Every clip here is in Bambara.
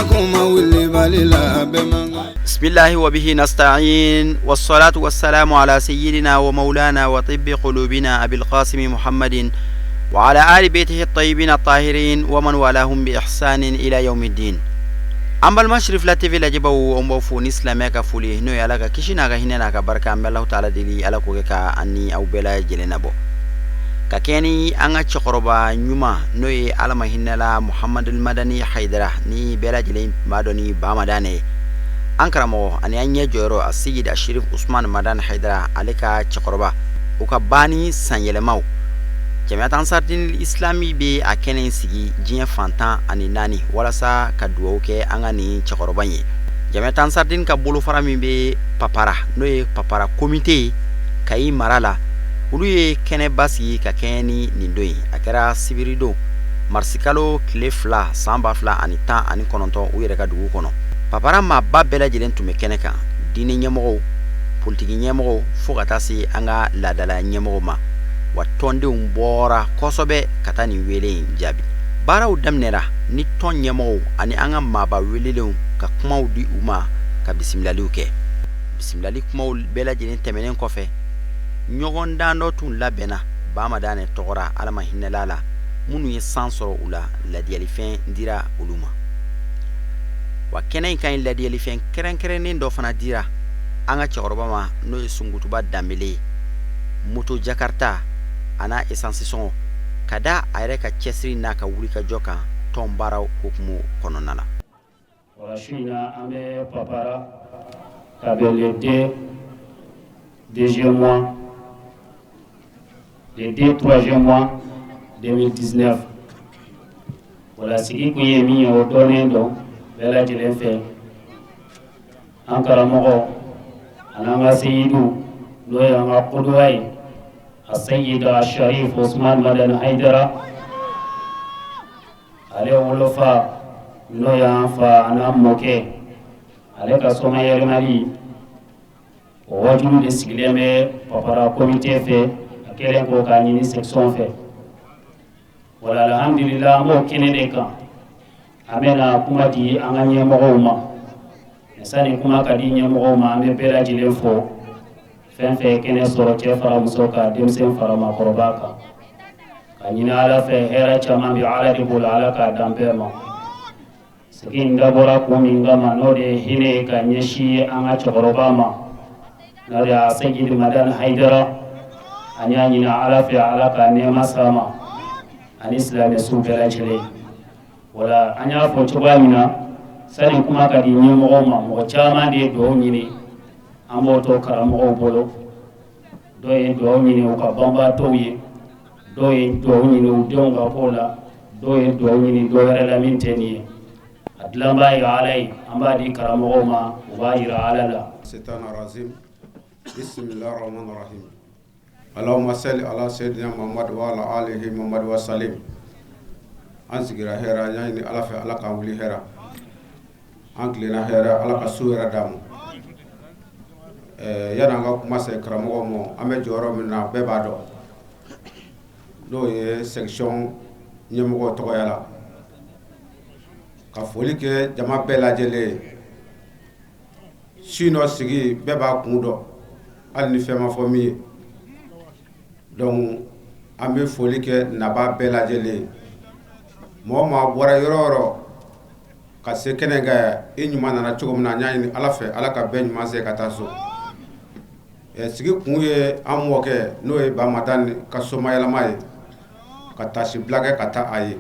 ka kuma wulibali la bɛɛ man kan. بسم الله وبه نستعين والصلاة والسلام على سيدنا ومولانا وطب قلوبنا أبي القاسم محمد وعلى آل بيته الطيبين الطاهرين ومن والاهم بإحسان إلى يوم الدين. An balima Sirifila TV lajɛbaw, an b'aw fo ni silamɛya ka foli, n'o ye Ala ka kisi n'a ka hinɛ n'a ka barika. An bɛ Alahu taala deli, Ala k'o kɛ ka an ni aw bɛɛ lajɛlen nabɔ ka kɛɲɛ ni an ka cɛkɔrɔba ɲuman, n'o ye Ala ma hinɛla Muhamadul Madani Hayidara, ni bɛɛ lajɛlen b'a dɔn ni Bamadane ye, an karamɔgɔ ani an ɲɛ jɔyɔrɔ, a Seyid Asherif Usman Madani Hayidara, ale ka cɛkɔrɔba, u ka banni sanyɛlɛmaw. Jamiyat Ansardin Islami bɛ a kɛnɛ in sigi diɲɛ fan 14 walasa ka dugawu kɛ an ka nin cɛkɔrɔba in ye. Jamiyat Ansardin ka bolofara min bɛ Papara, n'o ye Papara komite ye Kayi mara la, olu ye kɛnɛba sigi ka kɛɲɛ ni nin don ye. A kɛra sibiridon, marisikalo tile 2, san 2019, u yɛrɛ ka dugu kɔnɔ. Papara maaba bɛɛ lajɛlen tun bɛ kɛnɛ kan, diinɛ ɲɛmɔgɔw, politiki ɲɛmɔgɔw, fo ka taa se an ka laadala ɲɛmɔgɔw ma. Wa tɔndenw bɔra kosɛbɛ ka taa nin wele in jaabi. Baaraw daminɛra ni tɔn ɲɛmɔgɔw ani an ka maaba welelenw ka kumaw di u ma, ka bisimilaliw kɛ. Bisimilali kumaw bɛɛ lajɛlen tɛmɛnen kɔfɛ, ɲɔgɔndan dɔ tun labɛnna Bamadane tɔgɔra, Ala ma hinɛla la. Minnu ye san sɔrɔ u la, ladiyalifɛn dira olu ma. Wa kɛnɛ in ka ɲi, ladiyalifɛn kɛrɛnkɛrɛnnen dɔ fana dira an ka cɛkɔrɔba ma, n'o ye Sunkutuba Danbele ye, moto Jakarta a n'a esansi sɔngɔ, ka da a yɛrɛ ka cɛsiri n'a ka wulikajɔ kan tɔn baaraw hukumu kɔnɔna na. Wa su in na, an bɛ Papara ka bɛn le 2 deuxième mois, le 2 troisième mois 2019. Wala sigi kun ye min ye, o dɔnnen don bɛɛ lajɛlen fɛ. An karamɔgɔ ani an ka seyidu, n'o ye an ka kodowa ye, a Seyida Sharif Usman Madani Hayidara, ale wolofa, n'o y'an fa an'an mɔkɛ, ale ka somayɛlɛmali o wajulu de sigilen bɛ Papara komite fɛ, a kɛlen ko k'a ɲini section fɛ. Wala alhamdulillah, an b'o kɛnɛ de kan. An bɛna kuma di an ka ɲɛmɔgɔw ma. Sani kuma ka di ɲɛmɔgɔw ma, an bɛ bɛɛ lajɛlen fo, fɛn fɛn kɛnɛ sɔrɔ, cɛ fara muso kan, denmisɛn fara maakɔrɔba kan, ka ɲini Ala fɛ. Hɛrɛ caman bɛ Ala de bolo, Ala k'a dan bɛɛ ma. Sigi in dabɔra kun min kama, n'o de ye hinɛ ye ka ɲɛsin an ka cɛkɔrɔba ma, n'o de ye Seyidi Madani Hayidara, an y'a ɲini Ala fɛ, Ala ka nɛɛma s'a ma ani silamɛ su bɛɛ lajɛlen. Wala an y'a fɔ cogoya min na, sani kuma ka di ɲɛmɔgɔw ma, mɔgɔ caman de ye dugawu ɲini. An b'o to karamɔgɔw bolo. Dɔw ye dugawu ɲini u ka banbaatɔw ye, dɔw ye dugawu ɲini u denw ka ko la, dɔw ye dugawu ɲini dɔw wɛrɛ la min tɛ nin ye. A dilanbaa ye Ala ye. An b'a di karamɔgɔw ma, u b'a yira Ala la. الشيطان الرجيم بسم الله الرحمن الرحيم اللهم صل على سيدنا محمد وعلى آله محمد وسلم. An sigira hɛrɛ, an y'a ɲini Ala fɛ, Ala k'an wuli hɛrɛ, an tilenna hɛrɛ, Ala ka su hɛrɛ d'an ma. Yanni an ka kuma se karamɔgɔ ma, an bɛ jɔyɔrɔ min na, bɛɛ b'a dɔn, n'o ye section ɲɛmɔgɔ tɔgɔya la, ka foli kɛ jama bɛɛ lajɛlen ye. Su in nɔ sigi, bɛɛ b'a kun dɔn, hali ni fɛn ma fɔ min ye. Donc an bɛ foli kɛ naba bɛɛ lajɛlen ye. Mɔgɔ maa bɔra yɔrɔ o yɔrɔ ka se kɛnɛ kan, i ɲuman nana cogo min na, an y'a ɲini Ala fɛ, Ala ka bɛɛ ɲuman se ka taa so. Sigi kun ye an mɔkɛ, n'o ye Bamadani ka somayɛlɛma ye, ka taasibila kɛ ka taa a ye.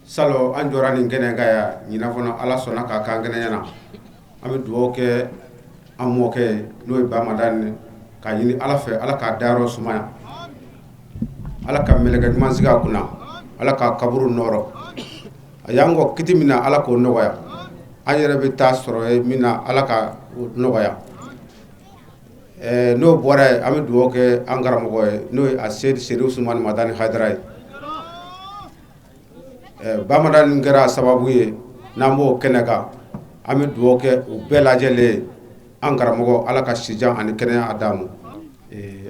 Salon an jɔra nin kɛnɛ kan yan, ɲinan fana Ala sɔnna k'a k'an kɛnɛ ɲɛna. An bɛ dugawu kɛ an mɔkɛ ye, n'o ye Bamadani, k'a ɲini Ala fɛ, Ala k'a dayɔrɔ sumaya, Ala ka mɛlɛkɛ ɲuman sigi a kunna, Ala k'a kaburu nɔrɔ. A y'an kɔ kiti min na, Ala k'o nɔgɔya. An yɛrɛ bɛ taa sɔrɔ ye min na, Ala ka nɔgɔya. N'o bɔra yen, an bɛ dugawu kɛ an karamɔgɔ ye, n'o ye a Seyidi Serifu Usumani Madani Hayidara ye. Bamanan kɛra sababu ye n'an b'o kɛnɛ kan, an bɛ dugawu kɛ u bɛɛ lajɛlen ye. An karamɔgɔ, Ala ka sijan ani kɛnɛya a d'an ma.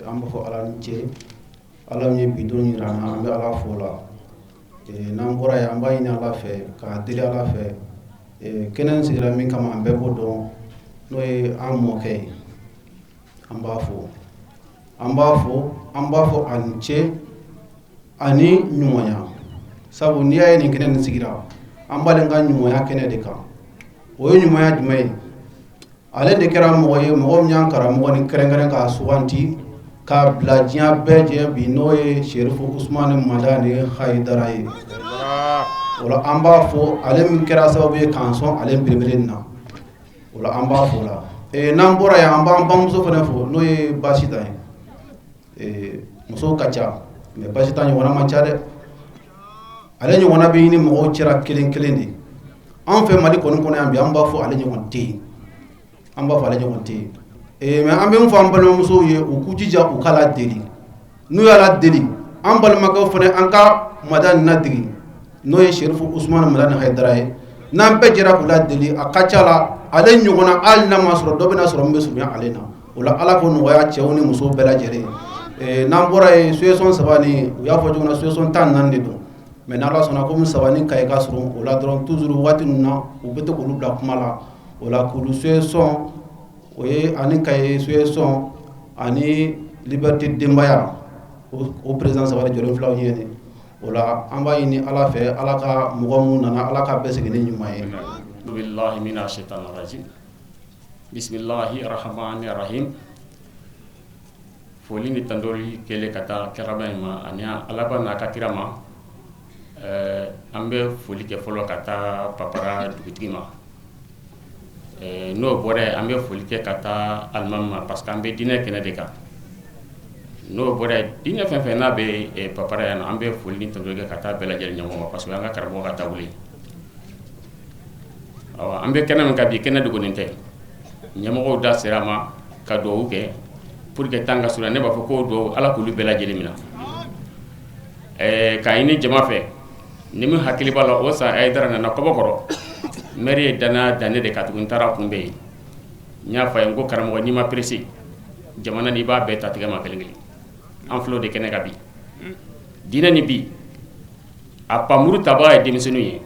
An b'a fɔ Ala ni ce, Ala min ye bi don yira an na. An bɛ Ala fo la. N'an bɔra yen, an b'a ɲini Ala fɛ k'a deli Ala fɛ, kɛnɛ in sigira min kama, an bɛɛ b'o dɔn, n'o ye an mɔkɛ ye. An b'a fo, an b'a fo, an b'a fɔ a ni ce ani ɲumanya, sabu n'i y'a ye nin kɛnɛ nin sigira, an b'ale ka ɲumanya kɛnɛ de kan. O ye ɲumanya jumɛn ye? Ale de kɛra mɔgɔ ye, mɔgɔ min y'an karamɔgɔ ni kɛrɛnkɛrɛn k'a suganti k'a bila diɲɛ bɛɛ jɛ bi, n'o ye Serifu Usumani Madani Hayidara ye. O la, an b'a fɔ ale min kɛra sababu ye k'an sɔn ale belebele nin na. O la, an b'a fo la. N'an bɔra yen, an b'an bamuso fana fo, n'o ye Basita ye. Musow ka ca, mais Basita ɲɔgɔnna man ca dɛ. Ale ɲɔgɔnna bɛ ɲini mɔgɔw cɛla kelen kelen de. An fɛ Mali kɔni kɔnɔ yan bi, an b'a fɔ ale ɲɔgɔn tɛ yen, an b'a fɔ ale ɲɔgɔn tɛ yen. Mais an bɛ min fɔ an balimamusow ye, u k'u jija u k'a la deli. N'u y'a la deli, an balimakɛw fana, an ka Madani ladegi, n'o ye Serifu Usumani Madani Hayidara ye, n'an bɛɛ jɛra k'u la deli, a ka ca la, ale ɲɔgɔnna, hali n'a ma sɔrɔ, dɔ bɛna sɔrɔ min bɛ surunya ale na. O la, Ala k'o nɔgɔya cɛw ni musow bɛɛ lajɛlen ye. N'an bɔra yen, association saba ni u y'a fɔ cogo min na, association 14 de don, mais n'Ala sɔnna, komi saba ni Kayi ka surun o la dɔrɔn, toujours waati ninnu na, u bɛ to k'olu bila kuma la. O la, k'olu association, o ye ani Kayi association ani Liberté Denbaya, o président saba de jɔlen filɛ aw ɲɛ nin. O la, an b'a ɲini Ala fɛ, Ala ka mɔgɔ minnu nana, Ala ka bɛɛ segin ni ɲuman ye. بالله من الشيطان الرجيم بسم الله الرحمن الرحيم. Foli ni tandoli kɛlen ka taa kɛraba in ma ani Ala ba n'a ka kira ma, an bɛ foli kɛ fɔlɔ ka taa Papara dugutigi ma. N'o bɔra yen, an bɛ foli kɛ ka taa alimami ma, parce que an bɛ diinɛ kɛnɛ de kan. N'o bɔra yen, diinɛ fɛn fɛn n'a bɛ Papara yan nɔ, an bɛ foli ni tandoli kɛ ka taa bɛɛ lajɛlen ɲɔgɔn ma, parce que an ka karamɔgɔ ka taabolo ye. Awa, an bɛ kɛnɛ min kan bi, kɛnɛ dogolen tɛ. Ɲɛmɔgɔw da sera a ma ka dugawu kɛ pour que temps ka surunya. Ne b'a fɔ ko dugawu, Ala k'olu bɛɛ lajɛlen minɛ. K'a ɲini jama fɛ, ni min hakili b'a la, o san Hayidara nana Kɔbɔkɔrɔ, maire ye danaya da ne de kan tugun. N taara kunbɛn yen, n y'a fɔ a ye n ko karamɔgɔ, n'i ma pressé, jamana n'i b'a bɛɛ ta tigɛ ma kelen kelen. An filɛ o de kɛnɛ kan bi. Diinɛ ni bi, a pamuru tabaga ye denmisɛnninw ye.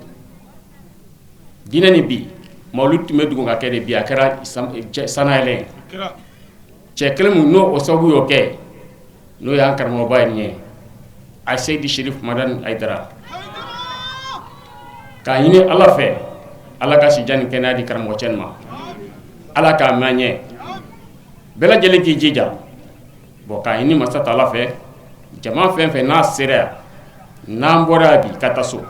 Diinɛ ni bi, mawulu tun bɛ dugu ka kɛ de, bi a kɛra sanayɛlɛ ye. Cɛ kelen min n'o o sababu y'o kɛ, n'o y'an karamɔgɔba ye nin ye, a Seyidi Sherif Madani Hayidara. K'a ɲini Ala fɛ, Ala ka sijan ni kɛnɛya di karamɔgɔ cɛ ma, Ala k'a mɛn ɲɛ, bɛɛ lajɛlen k'i jija. Bon, k'a ɲini masa ta Ala fɛ, jama fɛn fɛn n'a sera yan, n'an bɔra yan bi ka taa so,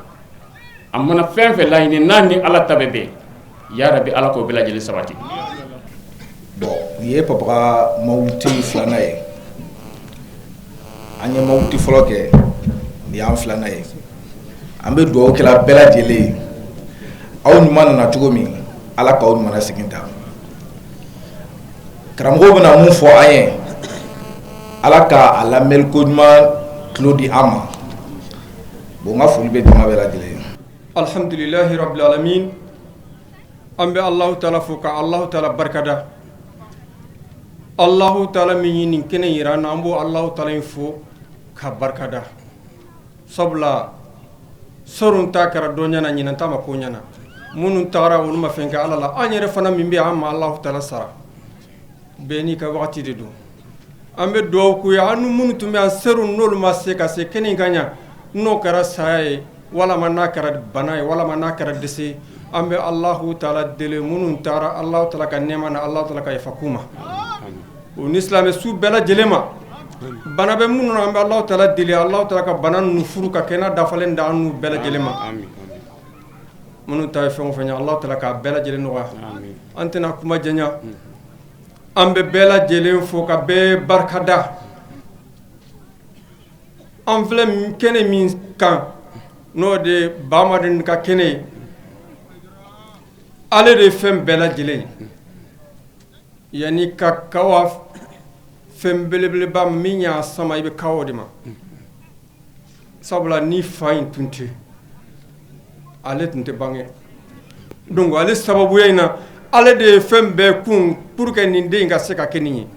a mana fɛn fɛn laɲini n'a ni Ala ta bɛ bɛn, ya rabi, Ala k'o bɛɛ lajɛlen sabati. Bon, nin ye Papara mawuti filanan ye. An ye mawuti fɔlɔ kɛ, nin y'an filanan ye. An bɛ dugawu kɛla bɛɛ lajɛlen ye. Aw ɲuman nana cogo min, Ala k'aw ɲuman segin ta. Karamɔgɔw bɛna mun fɔ an ye, Ala ka a lamɛnni ko ɲuman tulo di an ma. Bon, n ka foli bɛ jama bɛɛ lajɛlen ye. الحمد لله رب العالمين. An bɛ Alahu Taala fo ka Alahu Taala barikada. Alahu Taala min ye nin kɛnɛ yira an na, an b'o Alahu Taala in fo ka barikada, sabula sɔrun ta kɛra dɔ ɲɛna, ɲinan ta ma ko ɲɛna. Minnu tagara, olu ma fɛn kɛ Ala la. An yɛrɛ fana min bɛ an ma Alahu Taala sara. Bɛɛ n'i ka wagati de don. An bɛ dugawu k'u ye. An minnu tun bɛ an seru, n'olu ma se ka se kɛnɛ in ka ɲa, n'o kɛra saya ye, walama n'a kɛra bana ye, walama n'a kɛra dɛsɛ ye, an bɛ Alahu Taala deli, minnu taara Alahu Taala ka nɛɛma na, Alahu Taala ka yafa k'u ma, o ni silamɛ su bɛɛ lajɛlen ma. Bana bɛ minnu na, an bɛ Alahu Taala deli, Alahu Taala ka bana ninnu furu ka kɛnɛya dafalen da an n'u bɛɛ lajɛlen ma. Minnu ta ye fɛn o fɛn ye, Alahu Taala k'a bɛɛ lajɛlen nɔgɔya. An tɛna kuma janya. An bɛ bɛɛ lajɛlen fo ka bɛɛ barikada. An filɛ kɛnɛ min kan, n'o de ye Bamaden ka kɛnɛ ye, ale de ye fɛn bɛɛ lajɛlen ye. Yanni ka kawa fɛn belebeleba min y'a sama, i bɛ kawa o de ma, sabula ni fa in tun tɛ, ale tun tɛ bange. Donc ale sababuya in na, ale de ye fɛn bɛɛ kun pour que nin den in ka se ka kɛ nin ye.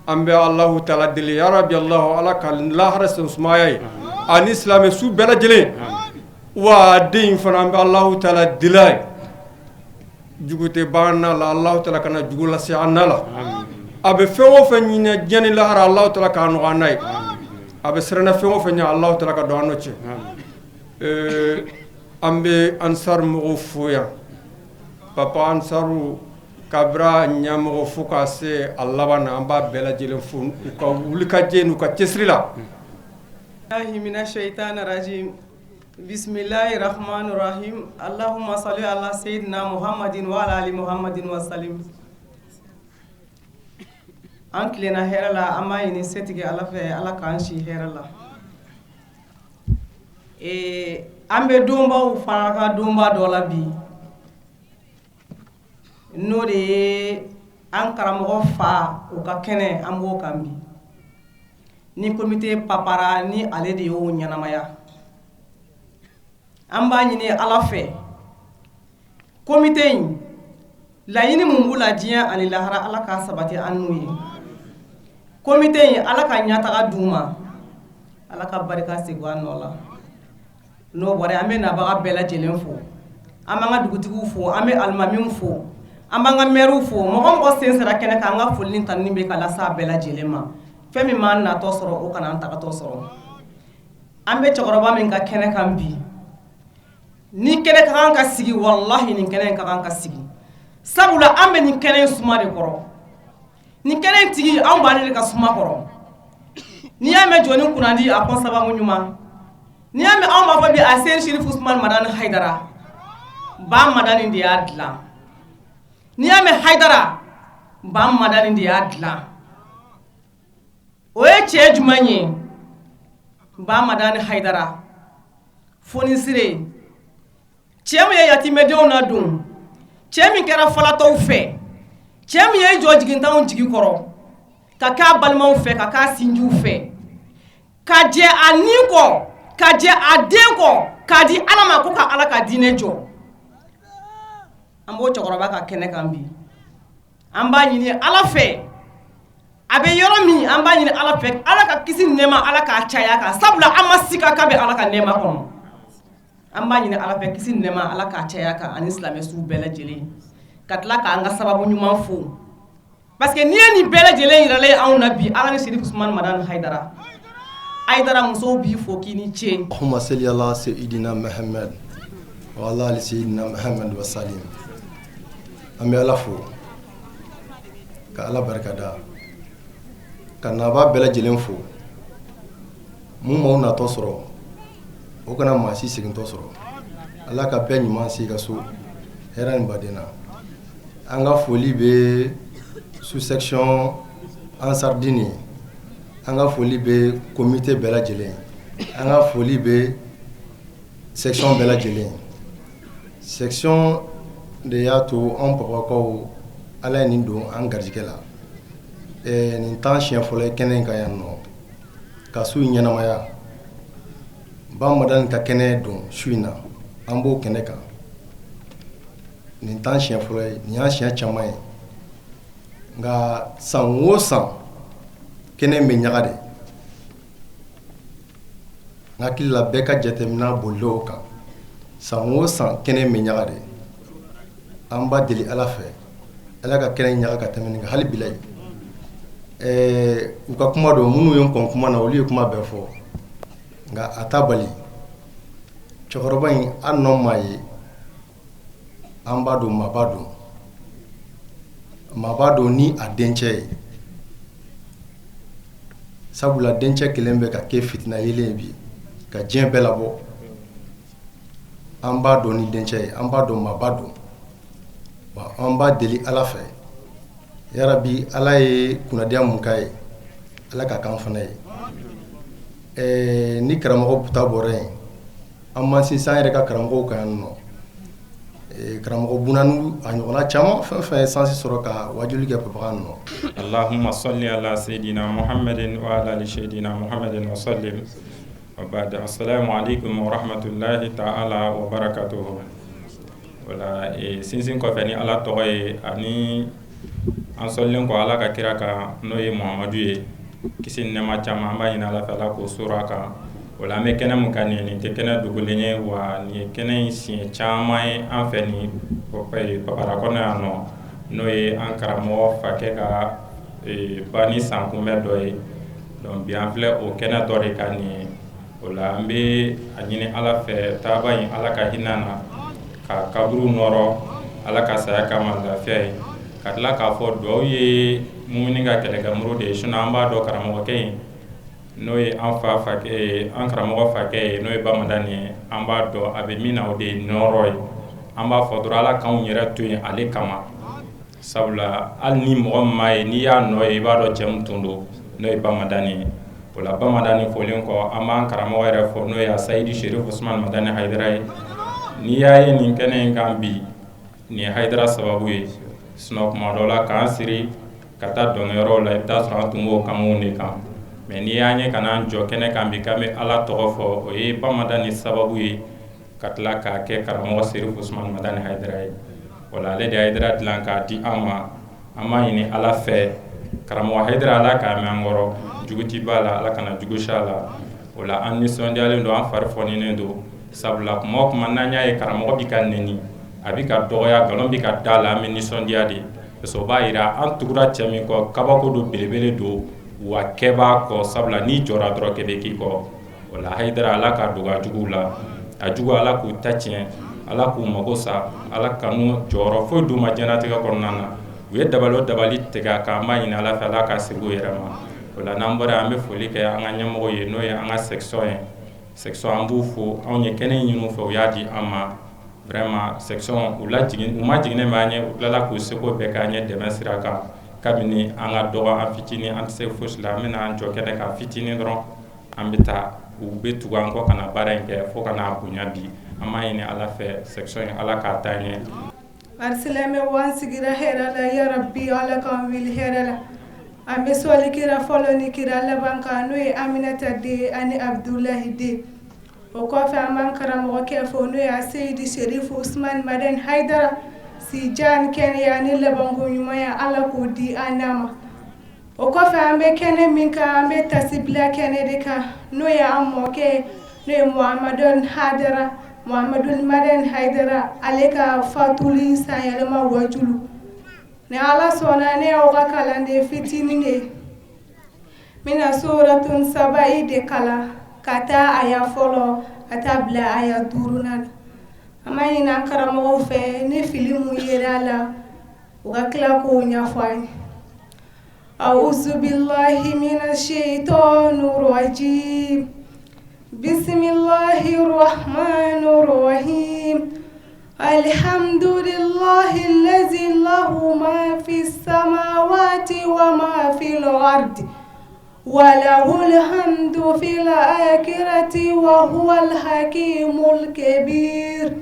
An bɛ Alahu Taala deli, ya rabi Alahu, Ala ka lahara sen sumaya ye ani silamɛ su bɛɛ lajɛlen. Wa den in fana, an bɛ Alahu taala deli a ye, jugu tɛ ban n'a la, Alahu taala kana jugu lase an n'a la. A bɛ fɛn o fɛn ɲini diɲɛ ni lahara, Alahu taala k'a nɔgɔya an n'a ye. A bɛ siranna fɛn o fɛn ɲɛ, Alahu taala ka don an n'o cɛ. An bɛ Ansar mɔgɔw fo yan, Papa Ansaru, kabira ɲɛmɔgɔ fo ka se a laban na, an b'a bɛɛ lajɛlen fo u ka wulikajɛ n'u ka cɛsiri la. من الشيطان الرجيم بسم الله الرحمن الرحيم اللهم صل على سيدنا محمد وعلى آل محمد وسلم. An tilenna hɛrɛ la, an b'a ɲini setigi Ala fɛ, Ala k'an si hɛrɛ la. An bɛ donbaw fana ka donba dɔ la bi, n'o de ye an karamɔgɔ fa o ka kɛnɛ, an b'o kan bi. Ni comité Papara ni ale de y'o ɲɛnamaya, an b'a ɲini Ala fɛ, comité in laɲini mun b'u la diɲɛ ani lahara, Ala k'a sabati an n'u ye. Comité in, Ala ka ɲɛtaga d'u ma, Ala ka barika segin an nɔ la. N'o bɔra, an bɛ nabaga bɛɛ lajɛlen fo, an b'an ka dugutigiw fo, an bɛ alimamiw fo, an b'an ka mɛriw fo. Mɔgɔ mɔgɔ sen sera kɛnɛ kan, an ka foli ni tanuni bɛ ka lase a bɛɛ lajɛlen ma. Fɛn min m'an natɔ sɔrɔ, o kana an tagatɔ sɔrɔ. An bɛ cɛkɔrɔba min ka kɛnɛ kan bi, ni kɛnɛ ka kan ka sigi, walahi nin kɛnɛ in ka kan ka sigi, sabula an bɛ nin kɛnɛ in suma de kɔrɔ. Nin kɛnɛ in tigi, anw b'ale de ka suma kɔrɔ. N'i y'a mɛn jɔnni kunnandi, a kɔn sababu ɲuman. N'i y'a mɛn anw b'a fɔ bi a Seyidi Sirifu Usumani Madani Hayidara, Ba Madani de y'a dilan. N'i y'a mɛn Hayidara, Ba Madani de y'a dilan. O ye cɛ jumɛn ye? Ba Madani Hayidara, fonisire cɛ min ye yatimɛdenw ladon, cɛ min kɛra falatɔw fɛ, cɛ min ye jɔ jigintanw jigi kɔrɔ, ka k'a balimaw fɛ, ka k'a sinjiw fɛ, ka jɛ a ni kɔ, ka jɛ a den kɔ, k'a di Ala ma ko ka Ala ka diinɛ jɔ. An b'o cɛkɔrɔba ka kɛnɛ kan bi. An b'a ɲini Ala fɛ, a bɛ yɔrɔ min, an b'a ɲini Ala fɛ, Ala ka kisi nɛɛma, Ala k'a caya kan, sabula an ma sika k'a bɛ Ala ka nɛɛma kɔnɔ. An b'a ɲini Ala fɛ, kisi nɛɛma, Ala k'a caya kan ani silamɛ suw bɛɛ lajɛlen, ka tila k'an ka sababu ɲuman fo, parce que n'i ye nin bɛɛ lajɛlen yiralen anw na bi, Ala ni Sirifu Usumani Madani Hayidara. Hayidara musow b'i fo k'i ni ce. اللهم صل على سيدنا محمد وعلى آل سيدنا محمد وسلم. An bɛ Ala fo ka Ala barikada, ka naba bɛɛ lajɛlen fo. Mun m'aw natɔ sɔrɔ, o kana maa si segintɔ sɔrɔ. Ala ka bɛɛ ɲuman se i ka so hɛrɛ ni baden na. An ka foli bɛ sous section Ansardini ye, an ka foli bɛ comité bɛɛ lajɛlen ye, an ka foli bɛ section bɛɛ lajɛlen ye. Section de y'a to anw Papakaw, Ala ye nin don an garijɛgɛ la. Nin t'an siɲɛ fɔlɔ ye kɛnɛ in kan yan nɔ ka su in ɲɛnamaya. Ba Madani ka kɛnɛ don su in na, an b'o kɛnɛ kan. Nin t'an siɲɛ fɔlɔ ye, nin y'an siɲɛ caman ye. Nka san o san, kɛnɛ in bɛ ɲaga de. N hakili la, bɛɛ ka jateminɛ bolilen o kan. San o san, kɛnɛ in bɛ ɲaga de. An b'a deli Ala fɛ, Ala ka kɛnɛ ɲaga ka tɛmɛ nin kan hali bila ye. U ka kuma don, minnu ye n kɔn kuma na, olu ye kuma bɛɛ fɔ. Nka a ta bali, cɛkɔrɔba in, an nɔ maa ye, an b'a dɔn, maa b'a dɔn, maa b'a dɔn ni a dencɛ ye, sabula dencɛ kelen bɛ ka kɛ fitina yelen ye bi ka diɲɛ bɛɛ labɔ. An b'a dɔn ni dencɛ ye, an b'a dɔn, maa b'a dɔn. An b'a deli Ala fɛ, yarabi, Ala ye kunnadiya mun k'a ye, Ala ka k'an fana ye. Ni karamɔgɔ ta bɔra yen, an m'an sinsin an yɛrɛ ka karamɔgɔw kan yan nɔ, karamɔgɔ Bunanu, a ɲɔgɔnna caman, fɛn fɛn ye chance sɔrɔ ka wajuli kɛ Papakan nɔ. اللهم صل على سيدنا محمد وعلى آل سيدنا محمد وسلم وبعد، السلام عليكم ورحمة الله تعالى وبركاته. Wala sinsin kɔfɛ, ni Ala tɔgɔ ye ani an sɔlilen kɔ Ala ka kira kan, n'o ye Muhamadu ye, kisi ni nɛɛma caman, an b'a ɲini Ala fɛ, Ala k'o sora kan. O la an bɛ kɛnɛ mun kan nin ye, nin tɛ kɛnɛ dogolen ye, wa nin ye kɛnɛ in siɲɛ caman ye an fɛ nin Papara kɔnɔ yan nɔ, n'o ye an karamɔgɔ fakɛ ka banni sankunbɛn dɔ ye. Donc bi an filɛ o kɛnɛ dɔ de kan nin ye. O la an bɛ a ɲini Ala fɛ taaba in, Ala ka hinɛ na ka kaburu nɔrɔ, Ala ka saya kama lafiya ye, ka tila k'a fɔ duwawu ye mumini ka kɛlɛkɛmuru de ye. Sinon an b'a dɔn karamɔgɔkɛ in, n'o ye an fa fakɛ ye, an karamɔgɔ fakɛ ye, n'o ye Bamadani ye, an b'a dɔn a bɛ min na, o de ye nɔrɔ ye. An b'a fɔ dɔrɔn Ala k'anw yɛrɛ to yen ale kama, sabula hali ni mɔgɔ min m'a ye, n'i y'a nɔ ye, i b'a dɔn cɛ min tun don, n'o ye Bamadani ye. O la Bamadani folen kɔ, an b'an karamɔgɔ yɛrɛ fɔ, n'o ye Sayidi Sherif Usman Madani Hayidara ye. N'i y'a ye nin kɛnɛ in kan bi, nin ye Hayidara sababu ye. Sinon kuma dɔ la, k'an siri ka taa dɔnkɛyɔrɔw la, i bɛ taa sɔrɔ an tun b'o kanw de kan. Mais n'i y'an ye ka n'an jɔ kɛnɛ kan bi k'an bɛ Ala tɔgɔ fɔ, o ye Bamadani sababu ye, ka tila k'a kɛ karamɔgɔ Serif Usman Madani Hayidara ye. O la ale de ye Hayidara dilan k'a di an ma. An b'a ɲini Ala fɛ, karamɔgɔ Hayidara, Ala k'a mɛn an kɔrɔ, jugu ti b'a la, Ala kana jugu si a la. O la an nisɔndiyalen don, an fari fɔninen don, sabula kuma o kuma n'an y'a ye karamɔgɔ bɛ ka nɛni, a bɛ ka dɔgɔya, nkalon bɛ ka da la, an bɛ nisɔndiya de, parce que o b'a yira an tugura cɛ min kɔ, kabako don, belebele don, wa kɛ b'a kɔ, sabula n'i jɔra dɔrɔn, kɛ bɛ k'i kɔ. O la Hayidara, Ala ka dogo a juguw la, a jugu, Ala k'u ta tiɲɛ, Ala k'u mago sa, Ala kanu jɔyɔrɔ foyi d'u ma diɲɛlatigɛ kɔnɔna na. U ye dabali o dabali tigɛ a kan, an b'a ɲini Ala fɛ, Ala ka segin u yɛrɛ ma. O la n'an bɔra, an bɛ foli kɛ an ka ɲɛmɔgɔw ye, n'o ye an ka section ye. Section, an b'u fo. Anw ye kɛnɛ ɲini u fɛ, u y'a di an ma. Vraiment, section, u lajigin, u ma jiginnen b'an ye, u tilala k'u seko bɛɛ k'an ye dɛmɛ sira kan. Kabini an ka dɔgɔ, an fitinin, an tɛ se fosi la, an bɛna an jɔ kɛnɛ kan fitinin dɔrɔn, an bɛ taa, u bɛ tugu an kɔ ka na baara in kɛ fo ka n'a bonya bi. An b'a ɲini Ala fɛ, section in, Ala k'a taa ɲɛ. Alisilamɛw, an sigira hɛrɛ la. Ya Rabbi, Ala k'an wuli hɛrɛ la. An bɛ sɔli kira fɔlɔ ni kira laban kan, n'o ye Aminata den ani Abudulayi den. O kɔfɛ, an b'an karamɔgɔkɛ fo, n'o ye Seyidi Serifu Usman Madani Hayidara. Sijan, kɛnɛya ni labanko ɲumanya, Ala k'o di an n'a ma. O kɔfɛ, an bɛ kɛnɛ min kan, an bɛ tasibila kɛnɛ de kan, n'o ye an mɔkɛ, n'o ye Muhamadu Hayidara, Muhamadu Madani Hayidara, ale ka fatuli sanyɛlɛma wajulu. Ni Ala sɔnna, ne y'aw ka kalanden fitinin de ye. N bɛna Suratun Sabayi de kalan ka taa aya fɔlɔ ka taa bila aya duurunan na. An b'a ɲini an karamɔgɔw fɛ, ni fili mun yera a la, u ka tila k'o ɲɛfɔ an ye. أعوذ بالله من الشيطان الرجيم. بسم الله الرحمن الرحيم. الحمد لله الذي له ما في السماوات وما في الأرض وله الحمد في الآخرة وهو الحكيم الكبير.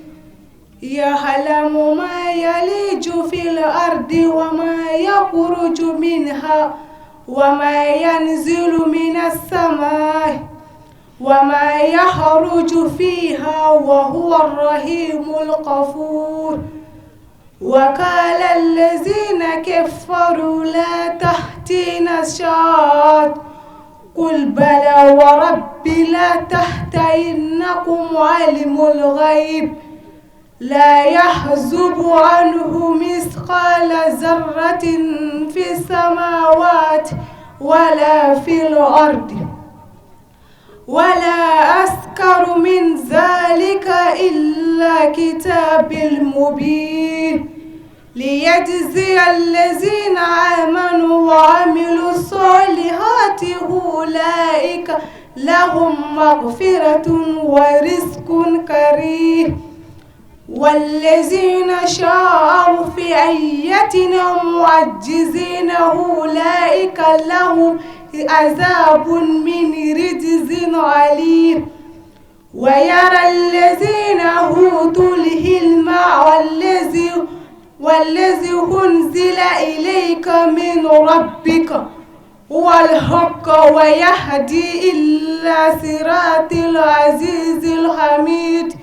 يعلم ما يلج في الأرض وما يخرج منها وما ينزل من السماء وما يعرج فيها وهو الرحيم الغفور. وقال الذين كفروا لا تأتينا الساعة قل بلى وربي لتأتينكم عالم الغيب لا يعزب عنه مثقال ذرة في السماوات ولا في الأرض ولا أصغر من ذلك إلا كتاب المبين ليجزي الذين آمنوا وعملوا الصالحات أولئك لهم مغفرة ورزق كريم. والذين سعوا في آياتنا معاجزين أولئك لهم عذاب من رجز أليم. ويرى الذين أوتوا العلم والذي أنزل إليك من ربك هو الحق ويهدي إلى صراط العزيز الحميد.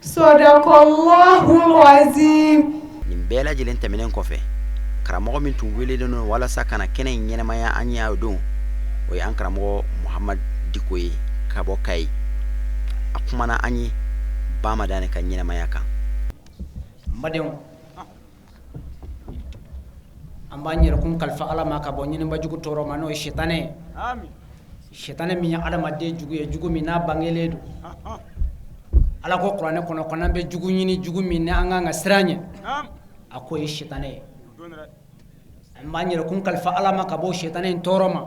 صدق الله العظيم. Nin bɛɛ lajɛlen tɛmɛnen kɔfɛ, karamɔgɔ min tun welelen don walasa ka na kɛnɛ in ɲɛnamaya an ye o don, o ye an karamɔgɔ Muhamad Diko ye ka bɔ Kayi. A kumana an ye Ba Madani ka ɲɛnamaya kan. N badenw, an b'an yɛrɛkun kalifa Ala ma ka bɔ ɲinibajugu tɔɔrɔ ma, n'o ye sitanɛ ye. Sitanɛ min ye adamaden jugu ye, jugu min n'a bangelen don. Ala ko kuranɛ kɔnɔ ko n'an bɛ jugu ɲini, jugu min ni an kan ka siran ɲɛ, a k'o ye sitanɛ ye. An b'an yɛrɛkun kalifa Ala ma ka bɔ sitanɛ in tɔɔrɔ ma.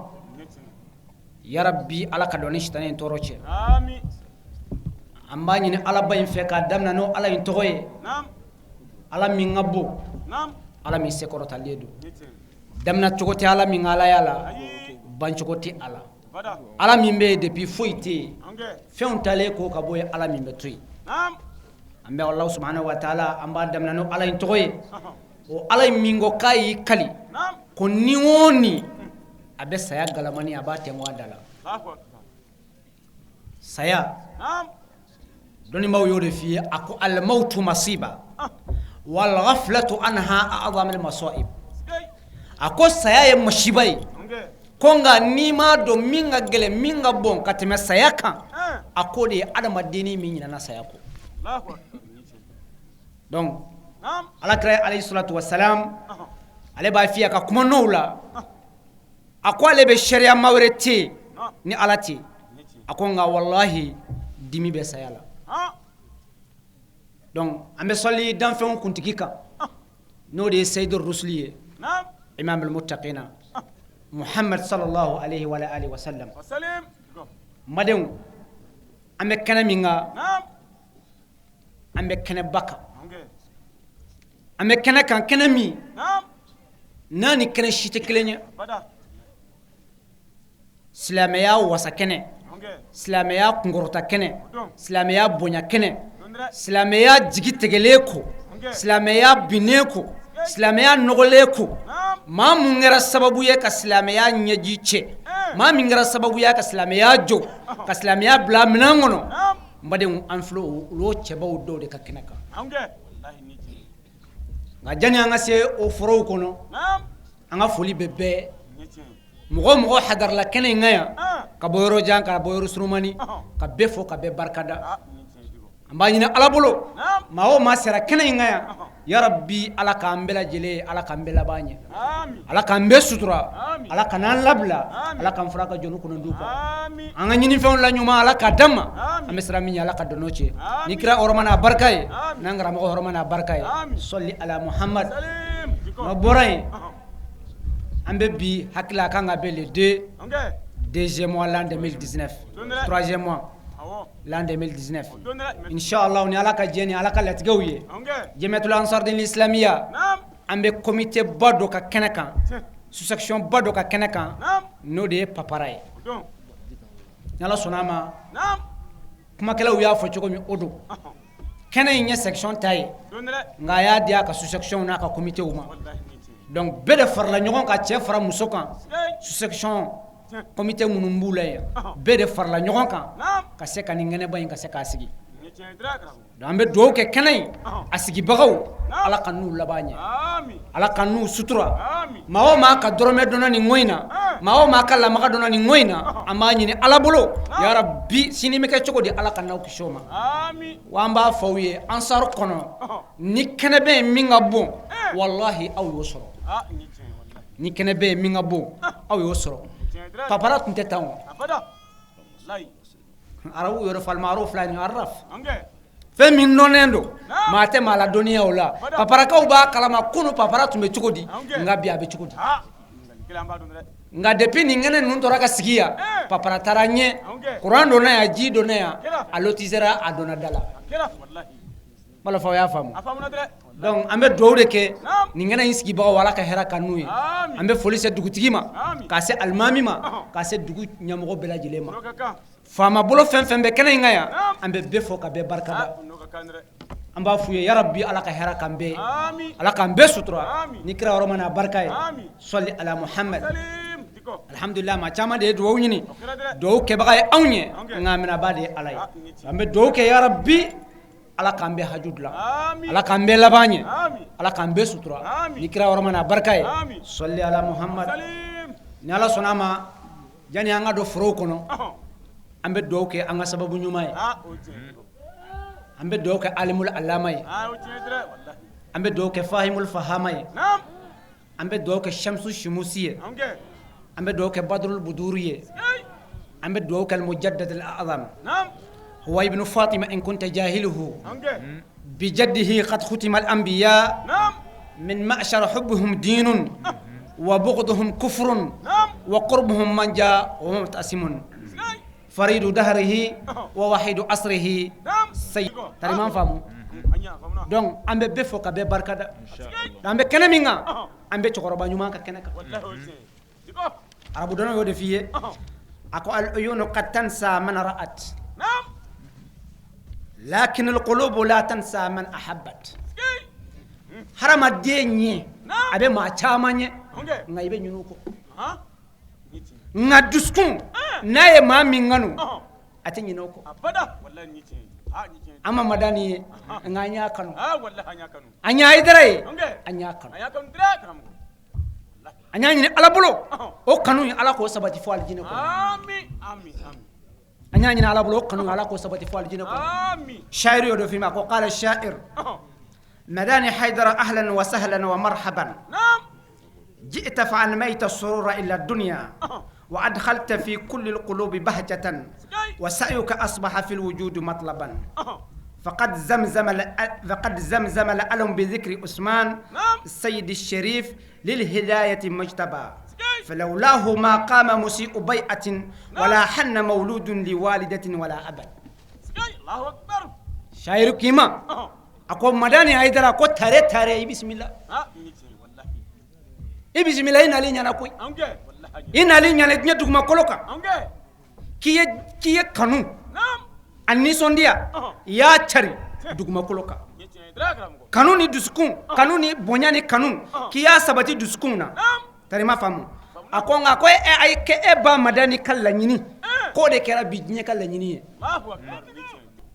Yarabi, Ala ka don ni sitanɛ in tɔɔrɔ cɛ. An b'a ɲini Alaba in fɛ k'a daminɛ n'o Ala in tɔgɔ ye, Ala min ka bon, Ala min sekɔrɔtalen don, daminɛ cogo tɛ Ala min ka alaya la, bancogo tɛ a la, Ala min bɛ yen depuis foyi tɛ yen, fɛnw talen ko ka bɔ yen, Ala min bɛ to yen. An bɛ Alahu subahana wa taala, an b'a daminɛ n'o Ala in tɔgɔ ye, o Ala in min ko k'a y'i kali ko ni o ni a bɛ saya galamani, a b'a tɛnku a da la. Saya, dɔnnibaw y'o de f'i ye, a ko alimawtu masiba wal ghaflatu anha a'zamul masaib. A ko saya ye masiba ye, ko nka n'i m'a dɔn min ka gɛlɛn, min ka bon ka tɛmɛ saya kan, a k'o de ye adamadennin min ɲinɛna saya kɔ. Donc Alakira alayhi salatu wasalam, ale b'a f'i ye a ka kuma n'o la, a ko ale bɛ sariya maa wɛrɛ tɛ yen ni Ala tɛ. A ko nka walahi, dimi bɛ saya la. Donc an bɛ sɔli danfɛnw kuntigi kan, n'o de ye seyidu rusuli ye, imamul muttaqina Muhammad sallallahu alaihi wa alihi wa sallam. N badenw, an bɛ kɛnɛ min kan, an bɛ kɛnɛba kan, an bɛ kɛnɛ kan, kɛnɛ min n'a ni kɛnɛ si tɛ kelen ye. Silamɛya wasa kɛnɛ, silamɛya kunkɔrɔta kɛnɛ, silamɛya bonya kɛnɛ, silamɛya jigi tigɛlen ko, silamɛya binnen ko, silamɛya nɔgɔlen ko, maa mun kɛra sababu ye ka silamɛya ɲɛji cɛ, maa min kɛra sababu ye ka silamɛya jɔ, ka silamɛya bila minɛn kɔnɔ, n badenw, an filɛ olu cɛbaw dɔw de ka kɛnɛ kan. Nka jani an ka se o forow kɔnɔ, an ka foli bɛ bɛɛ, mɔgɔ mɔgɔ hadarala kɛnɛ in kan yan, ka bɔ yɔrɔ jan, ka bɔ yɔrɔ surumani, ka bɛɛ fo, ka bɛɛ barikada. An b'a ɲini Ala bolo, maa o maa sera kɛnɛ in kan yan, yarabi, Ala k'an bɛɛ lajɛlen, Ala k'an bɛɛ laban ɲɛ, Ala k'an bɛɛ sutura, Ala kan'an labila, Ala k'an fara ka jɔn kɔnɔ kan, an ka ɲinifɛnw la ɲuman, Ala k'a d'an ma. An bɛ siran min ɲɛ, Ala ka dɔn cɛ ni kira hɔrɔma n'a barika ye, n'an karamɔgɔ hɔrɔma n'a barika ye. Sɔli ala Muhamad. N'o bɔra yen, an bɛ bi hakili a kan ka bɛn le 2, deuxième mois, l'an 2019, troisième mois, l'an 2019, inchallah, ni Ala ka jɛ ni Ala ka latigɛw ye, Jamiatul Ansar Islamiya, an bɛ comité ba dɔ ka kɛnɛ kan, sous-section ba dɔ ka kɛnɛ kan, n'o de ye Papara ye. Ni Ala sɔnna a ma, kumakɛlaw y'a fɔ cogo min, o don kɛnɛ in ye section ta ye, nka a y'a di a ka sous-section n'a ka comité ma. Donc bɛɛ de farala ɲɔgɔn kan, cɛ fara muso kan, sous-section comité minnu b'u la yan, bɛɛ de farala ɲɔgɔn kan ka se ka nin kɛnɛba in ka se k'a sigi. Donc an bɛ dugawu kɛ kɛnɛ in a sigibagaw, Ala ka n'u laban ɲɛ, Ala ka n'u sutura. Maa o maa ka dɔrɔmɛ donna nin ko in na, maa o maa ka lamaga donna nin ko in na, an b'a ɲini Ala bolo, yarabi, sini bɛ kɛ cogo di, Ala ka n'aw kisi o ma. Wa an b'a fɔ aw ye, Ansar kɔnɔ ni kɛnɛ bɛ yen min ka bon, walahi, aw y'o sɔrɔ. Ni kɛnɛ bɛ yen min ka bon, aw y'o sɔrɔ. Papara tun tɛ tan o. Arabu yɔrɔ falimaro fila ni araf, fɛn min nɔnnen don, maa tɛ maa la dɔnniya o la. Paparakaw b'a kalama kunun papara tun bɛ cogo di, nka bi a bɛ cogo di. Nka depuis nin kɛnɛ ninnu tora ka sigi yan, papara taara ɲɛ, kuran donna yan, ji donna yan, a lotisera, a donna da la. Wala fɔ y'a faamu. Donc an bɛ dugawu de kɛ nin kɛnɛ in sigibagaw, Ala ka hɛrɛ ka n'u ye. An bɛ foli se dugutigi ma, k'a se alimami ma, k'a se dugu ɲɛmɔgɔ bɛɛ lajɛlen ma. Faama bolo fɛn fɛn bɛ kɛnɛ in kan yan, an bɛ bɛɛ fo ka bɛɛ barikada. An b'a f'u ye, yarabi, Ala ka hɛrɛ k'an bɛɛ ye, Ala k'an bɛɛ sutura ni kira hɔrɔma n'a barika ye. Sɔli ala Muhamad. Alhamdulillah, maa caman de ye dugawu ɲini, dugawu kɛbaga ye anw ye, nka minɛbaa de ye Ala ye. An bɛ dugawu kɛ, yarabi, Ala k'an bɛɛ haju dilan, Ala k'an bɛɛ laban ɲɛ, Ala k'an bɛɛ sutura ni kira hɔrɔma n'a barika ye. Sɔli ala Muhamad. Ni Ala sɔnna a ma, yanni an ka don forow kɔnɔ, An bɛ dugawu kɛ an ka sababu ɲuman ye. An bɛ dugawu kɛ alimul alama ye. An bɛ dugawu kɛ fahimul fahama ye. An bɛ dugawu kɛ shamsu shumusi ye. An bɛ dugawu kɛ badrul buduru ye. An bɛ dugawu kɛ almujaddad al-a'zam huwa ibnu fatima in kunta jahiluhu bijaddihi qad khutima al-anbiya min ma'shar hubbuhum dinun wa bughduhum kufrun wa qurbuhum manja wa mutasimun faridu dahrihi wa wahidu asrihi sayyid tariman faamu. Donc an bɛ bɛɛ fo ka bɛɛ barikada. An bɛ kɛnɛ min kan, an bɛ cɛkɔrɔba ɲuman ka kɛnɛ kan. Arabudɔnna y'o de f'i ye, a ko al uyunu qad tansa man ra'at lakin al qulubu la tansa man ahabbat. Hadamaden ɲɛ a bɛ maa caman ɲɛ, nka i bɛ ɲinɛ u kɔ, nka dusukun n'a ye maa min kanu, a tɛ ɲinɛ o kɔ. An ma Madani ye, nka an y'a kanu. An ye Hayidara ye, an y'a kanu. An y'a ɲini Ala bolo, o kanu in, Ala k'o sabati fo alijinɛ kɔnɔ. An y'a ɲini Ala bolo, o kanu, Ala k'o sabati fo alijinɛ kɔnɔ. Shayiri y'o de f'i ma ko qala sha'ir Madani Haidara ahlan wa sahlan wa marhaban ji'ta fa anmayta surura ila dunya wa adkhalta fi kulli alqulubi bahjatan wa sa'yuka asbaha fi alwujud matlaban faqad zamzama faqad zamzama al-alam bi dhikri Usman السيد الشريف للهداية مجتبى فلولاه ما قام مسيء بيعة ولا حن مولود لوالدة ولا أبد. Shayiri k'i ma a ko Madani Hayidara ko tare tare, i bisimila, i bisimila, i nali ɲɛna koyi, i nali ɲɛna diɲɛ dugumakolo kan, k'i ye kanu a nisɔndiya, i y'a cari dugumakolo kan, kanu ni dusukun, kanu ni bonya ni kanu, k'i y'a sabati dusukun na. Tari ma faamu. A ko nka ko e ayi k'e e ba Madani ka laɲini k'o de kɛra bi diɲɛ ka laɲini ye.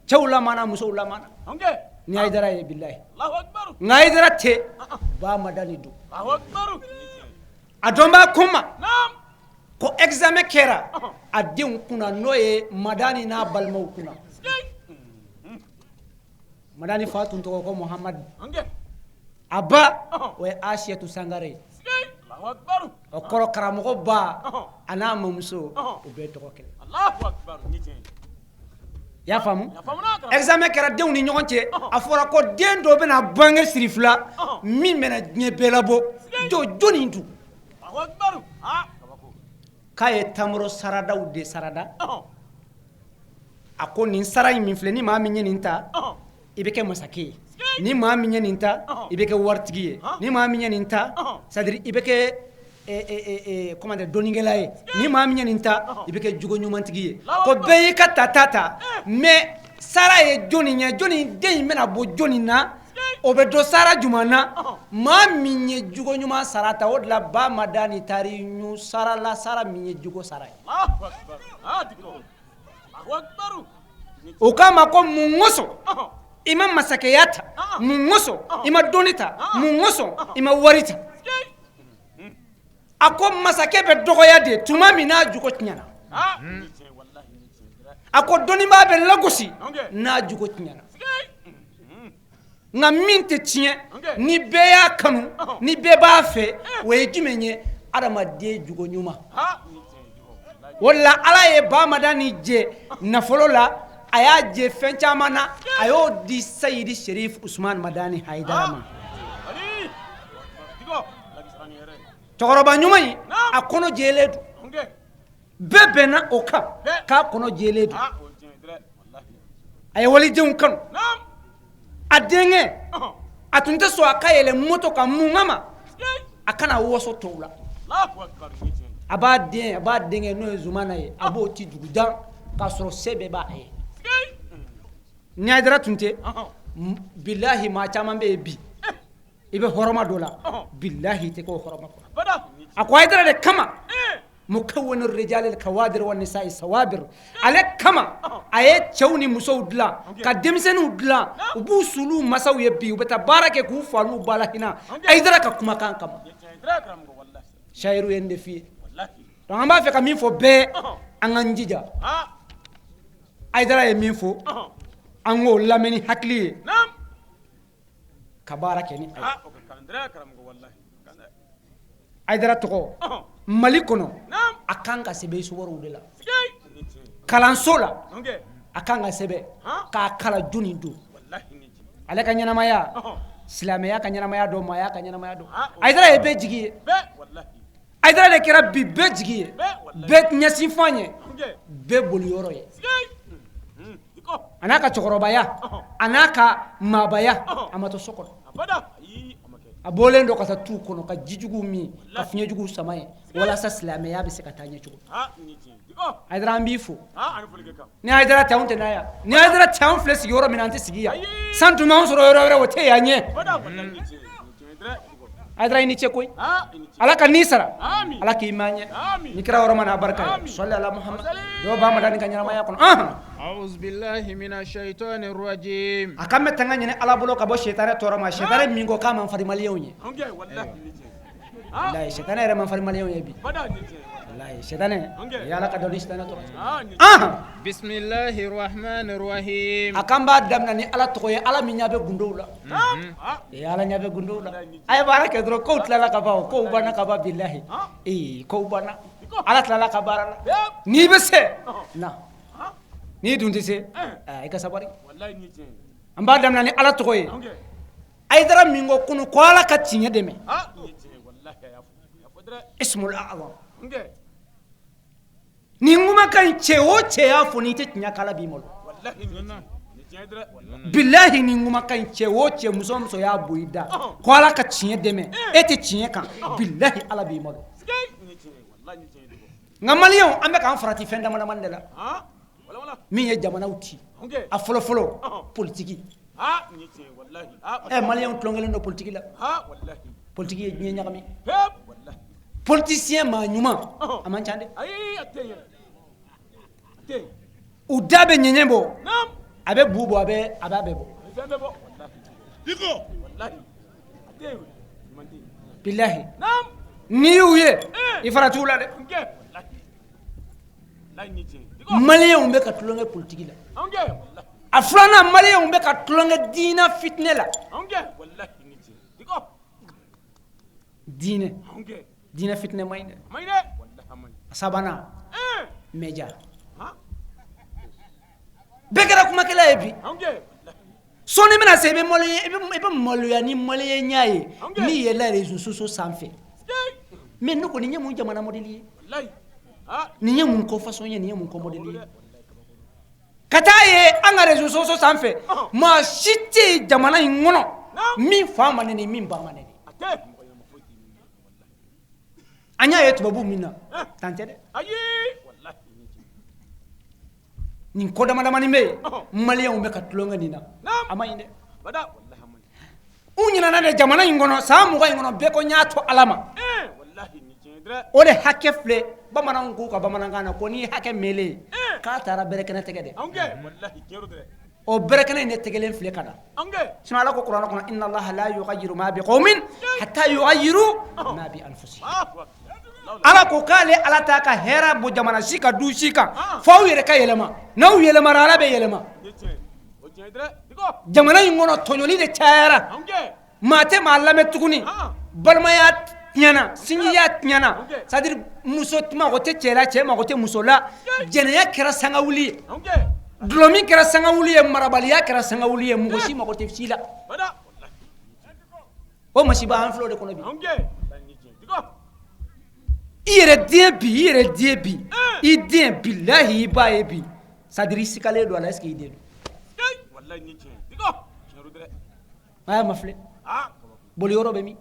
Cɛw lamana, musow lamana ni Hayidara ye, bilahi. Nka Hayidara tɛ ba Madani don a dɔnbaa ko ma ko examen kɛra a denw kunna, n'o ye Madani n'a balimaw kunna. Madani fa tun tɔgɔ ko Muhamadu, a ba o ye Asiyatu Sangare ye. O kɔrɔ, karamɔgɔ ba a n'a mamuso, o bɛɛ tɔgɔ kelen. I y'a faamu? Examen kɛra denw ni ɲɔgɔn cɛ, a fɔra ko den dɔ bɛna bange siri fila min bɛna diɲɛ bɛɛ labɔ, jɔ jɔnni dun k'a ye tamaro saradaw de sarada. A ko nin sara in min filɛ, ni maa min ye nin ta, i bɛ kɛ masakɛ ye, ni maa min ye nin ta, i bɛ kɛ waritigi ye, ni maa min ye nin ta, c'est à dire i bɛ kɛ, comment dire, dɔnnikɛla ye, ni maa min ye nin ta, i bɛ kɛ jogo ɲumantigi ye. Ko bɛɛ y'i ka ta ta ta, mais sara ye jɔnni ye, jɔnni den in bɛna bɔ jɔnni na, o bɛ dɔn sara jumɛn na. Maa min ye jogo ɲuman sara ta, o de la ba Madani taar'i ɲu sara la, sara min ye jogo sara ye. O k'a ma ko mun kosɔn i ma masakɛya ta? Mun kosɔn i ma dɔnni ta? Mun kosɔn i ma wari ta? A ko masakɛ bɛ dɔgɔya de tuma min n'a jogo tiɲɛna. A ko dɔnnibaa bɛ lagosi n'a jogo tiɲɛna, nka min tɛ tiɲɛ ni bɛɛ y'a kanu, ni bɛɛ b'a fɛ, o ye jumɛn ye? Adamaden jogo ɲuman. O de la Ala ye ba Madani jɛ nafolo la, a y'a jɛ fɛn caman na, a y'o di Sayidi Sherif Usman Madani Hayidara ma. Cɛkɔrɔba ɲuman in, a kɔnɔ jɛlen don, bɛɛ bɛnna o kan k'a kɔnɔ jɛlen don. A ye walidenw kanu. A denkɛ, a tun tɛ sɔn a ka yɛlɛ moto kan. Mun kama? A kana waso tɔw la. A b'a den, a b'a denkɛ, n'o ye Zumana ye, a b'o ci dugujan k'a sɔrɔ se bɛɛ b'a ye. Ni Hayidara tun tɛ, bilahi, maa caman bɛ yen bi, i bɛ hɔrɔma dɔ la, bilahi, i tɛ k'o hɔrɔma kɔnɔ. A ko Hayidara de kama mukawwinu rijali kawadir wa nisa'i sawabir, ale kama a ye cɛw ni musow dilan ka denmisɛnninw dilan, u b'u sulu masaw ye bi, u bɛ taa baara kɛ k'u fa n'u ba lahinɛ Hayidara ka kumakan kama. Shayiru ye nin de f'i ye. Donc an b'a fɛ ka min fɔ bɛɛ, an k'an jija. Ayidara ye min fɔ, an k'o lamɛn ni hakili ye ka baara kɛ ni a ye. Ayidara tɔgɔ Mali kɔnɔ, a kan ka sɛbɛn histoire de la, kalanso la, a kan ka sɛbɛn k'a kalan jɔni don. Ale ka ɲɛnamaya, silamɛya ka ɲɛnamaya don, maaya ka ɲɛnamaya don. Ayidara ye bɛɛ jigi ye. Ayidara de kɛra bi bɛɛ jigi ye, bɛɛ ɲɛsinfan ye, bɛɛ boliyɔrɔ ye. A n'a ka cɛkɔrɔbaya, a n'a ka maabaya, a ma to so kɔnɔ. A bɔlen don ka taa tu kɔnɔ ka jijugu min, ka fiɲɛjugu sama ye, walasa silamɛya bɛ se ka taa ɲɛ cogo. Ayidara, an b'i fo. Ni Ayidara tɛ, anw tɛ na yan. Ni Ayidara tɛ, anw filɛ sigiyɔrɔ min na, an tɛ sigi yan. San tun b'anw sɔrɔ yɔrɔ wɛrɛ, o tɛ yan ɲɛ. Ayidara, i ni ce koyi. Ala ka n'i sara, Ala k'i maa ɲɛ ni kira yɔrɔ mana barika ye. Sɔli ala Muhammad. Dɔw b'a madani ka ɲɛnamaya kɔnɔ. A k'an bɛ tanga ɲini Ala bolo ka bɔ sitanɛ tɔɔrɔ ma. Sitanɛ min ko k'a man farin maliyɛnw ye, walayi sitanɛ yɛrɛ man farin maliyɛnw ye bi. Walayi sitanɛ ye Ala ka dɔn ni sitanɛ tɔɔrɔ. Bisimilahi rahmani rahim. A k'an b'a daminɛ ni Ala tɔgɔ ye, Ala min ɲɛ bɛ gundow la. Ee, Ala ɲɛ bɛ gundow la. A ye baara kɛ dɔrɔn, kow tilala ka ban, o kow banna ka ban. Bilahi, ee, kow banna, Ala tilala ka baara la. N'i bɛ se na, n'i dun tɛ se, i ka sabali. An b'a daminɛ ni Ala tɔgɔ ye. Ayidara min ko kunu ko Ala ka tiɲɛ dɛmɛ, ismul a'zam. Nin kumakan in, cɛ o cɛ y'a fɔ, n'i tɛ tiɲɛ k'Ala b'i malo. Bilahi, nin kumakan in, cɛ o cɛ, muso o muso y'a bɔ i da ko Ala ka tiɲɛ dɛmɛ, e tɛ tiɲɛ kan, bilahi, Ala b'i malo. Nka maliyɛnw, an bɛ k'an farati fɛn dama dama de la min ye jamanaw ci. A fɔlɔ fɔlɔ, politiki. Ɛ, maliyɛnw tulonkɛlen don politiki la. Politiki ye diɲɛ ɲagami. Politicien maa ɲuman, a man ca dɛ. U da bɛ ɲɛɲɛ bɔ, a bɛ bu bɔ, a bɛ a b'a bɛɛ bɔ. Bilahi, n'i y'u ye, i fara t'u la dɛ. Maliyɛnw bɛ ka tulonkɛ politiki la. A filanan, maliyɛnw bɛ ka tulonkɛ diinɛ fitinɛ la. Diinɛ, diinɛ fitinɛ man ɲi dɛ. A sabanan, média. Bɛɛ kɛra kumakɛla ye bi. Sɔɔni bɛna se, i bɛ maloya, i bɛ maloya ni maliyɛnya ye n'i yɛlɛla réseaux sociaux sanfɛ. Mais ne ko, nin ye mun jamana modèle ye? Nin ye mun ko façon ye? Nin ye mun ko modèle ye? Ka taa ye an ka réseaux sociaux sanfɛ, maa si tɛ yen jamana in kɔnɔ min fa ma nɛni, min ba ma nɛni. An y'a ye tubabuw min na tan tɛ dɛ. Nin ko dama damani bɛ yen, maliyɛnw bɛ ka tulonkɛ nin na, a ma ɲi dɛ. U ɲinana de jamana in kɔnɔ san 20 in kɔnɔ. Bɛɛ ko n y'a to Ala ma. O de hakɛ filɛ. Bamananw k'u ka bamanankan na ko n'i ye hakɛ mɛlen ye k'a taara bɛrɛkɛnɛ tɛgɛ dɛ. O bɛrɛkɛnɛ in de tɛgɛlen filɛ ka na. Sinon Ala ko kuranɛ kɔnɔ: inna allaha la yughayyiru ma bi qaumin hatta yughayyiru ma bi anfusihim. Ala ko k'ale Ala t'a ka hɛrɛ bɔ jamana si ka du si kan fo aw yɛrɛ ka yɛlɛma. N'aw yɛlɛmara, Ala bɛ yɛlɛma. Jamana in kɔnɔ, tɔɲɔli de cayara, maa tɛ maa lamɛn tuguni, balimaya tiɲɛna, sinjiya tiɲɛna. C'est à dire muso mago tɛ cɛ la, cɛ mago tɛ muso la. Jɛnɛya kɛra sangawuli ye, dulɔmin kɛra sangawuli ye, marabaliya kɛra sangawuli ye, mɔgɔ si mago tɛ si la. O masiba, an filɛ o de kɔnɔ bi. I yɛrɛ den bi, i yɛrɛ den bi, i den, bilahi, i b'a ye bi, c'est à dire i sikalen don a la, est ce que i den don? A y'a ma filɛ, boli yɔrɔ bɛ min?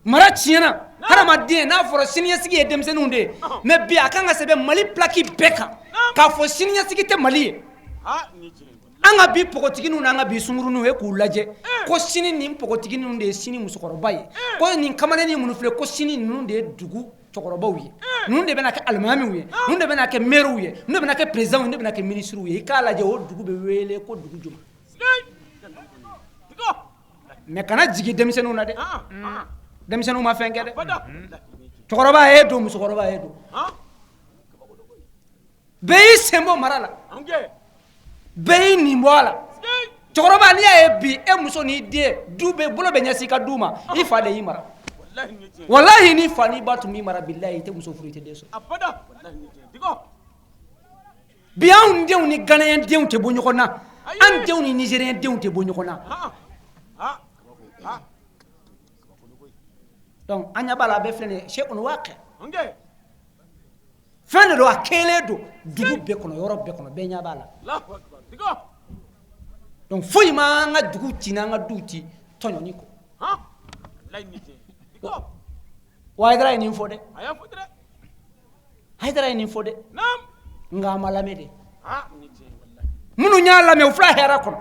Mara tiɲɛna. Hadamaden, n'a fɔra siniɲɛsigi ye denmisɛnninw de ye, mais bi a kan ka sɛbɛn Mali plaque bɛɛ kan k'a fɔ siniɲɛsigi tɛ Mali ye. An ka bi npogotigininw n'an ka bi sunkuruninw ye, k'u lajɛ ko sini nin npogotigininw de ye sini musokɔrɔba ye, ko nin kamalennin minnu filɛ, ko sini ninnu de ye dugu cɛkɔrɔbaw ye, ninnu de bɛna kɛ alimamiw ye, ninnu de bɛna kɛ maires ye, ninnu de bɛna kɛ présidents ye, ninnu de bɛna kɛ ministres ye. I k'a lajɛ, o dugu bɛ wele ko dugu jumɛn? Mais kana jigin denmisɛnninw na dɛ. Denmisɛnninw ma fɛn kɛ dɛ. Cɛkɔrɔba ye don, musokɔrɔba ye don, bɛɛ y'i sen bɔ mara la. Bɛɛ y'i nin bɔ a la. Cɛkɔrɔba, n'i y'a ye bi e muso n'i den, du bɛɛ bolo bɛ ɲɛsin i ka du ma, i fa de y'i mara. Walahi, n'i fa n'i ba tun b'i mara, bilahi, i tɛ muso furu, i tɛ den sɔrɔ. Bi anw denw ni Ghanéen denw tɛ bɔ ɲɔgɔn na, an denw ni Nigérien denw tɛ bɔ ɲɔgɔn na. Donc an ɲɛ b'a la, a bɛɛ filɛ nin ye, shay'un waqi, fɛn de don, a kɛlen don dugu bɛɛ kɔnɔ, yɔrɔ bɛɛ kɔnɔ, bɛɛ ɲɛ b'a la. Donc foyi ma an ka dugu ci n'an ka duw ci tɔɲɔni kɔ. Wa Hayidara ye nin fɔ dɛ, Hayidara ye nin fɔ dɛ, nka a ma lamɛn dɛ. Minnu y'a lamɛn, u filɛ hɛrɛ kɔnɔ,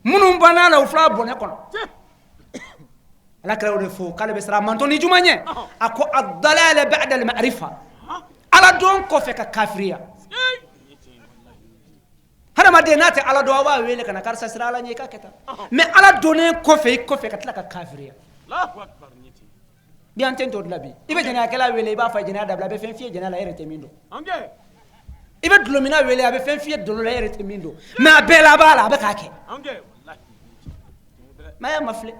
minnu banna la, u filɛ bɔnɛ kɔnɔ. Ala kira y'o de fɔ k'ale bɛ siran mantɔn ni juma ɲɛ. A ko ad-dalala ba'da al-ma'rifa, ala dɔn kɔfɛ ka kafiriya. Hadamaden n'a tɛ ala dɔn, aw b'a wele ka na, karisa, siran ala ɲɛ, i ka kɛ tan. Mais ala dɔnnen kɔfɛ, i kɔfɛ ka tila ka kafiriya. Bi an tɛ t'o de la. Bi i bɛ jɛnɛyakɛla wele, i b'a fɔ jɛnɛya dabila, a bɛ fɛn f'i ye jɛnɛya la, e yɛrɛ tɛ min dɔn. I bɛ dɔlɔminna wele, a bɛ fɛn f'i ye dɔlɔ la, e yɛrɛ tɛ min dɔn. Mais a bɛɛ la, a b'a la, a bɛ k'a kɛ. Mais a y'a mafilɛ,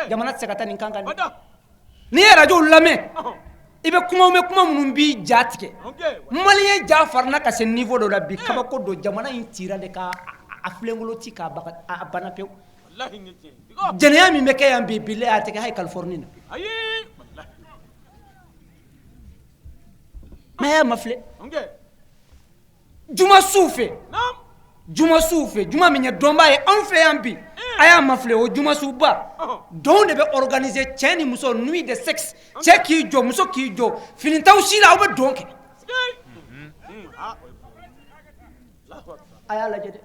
jamana tɛ se ka taa nin kan kan dɛ. N'i ye arajow lamɛn, i bɛ kuma mɛn, kuma minnu b'i ja tigɛ. Malien ja farinna ka se niveau dɔ la bi, kabako don. Jamana in cira de ka a filenkolo ci k'a a banna pewu. Jɛnɛya min bɛ kɛ yan bi, bilahi, a tɛ kɛ hali Californie na. Mais a y'a mafilɛ, juma su fɛ, juma su fɛ, juma min ye dɔnba ye anw fɛ yan bi, a y'a mafilɛ, o juma suba dɔnw de bɛ organiser, cɛ ni muso, nuit de sexe, cɛ k'i jɔ, muso k'i jɔ, fini t'aw si la, aw bɛ dɔn kɛ. A y'a lajɛ dɛ.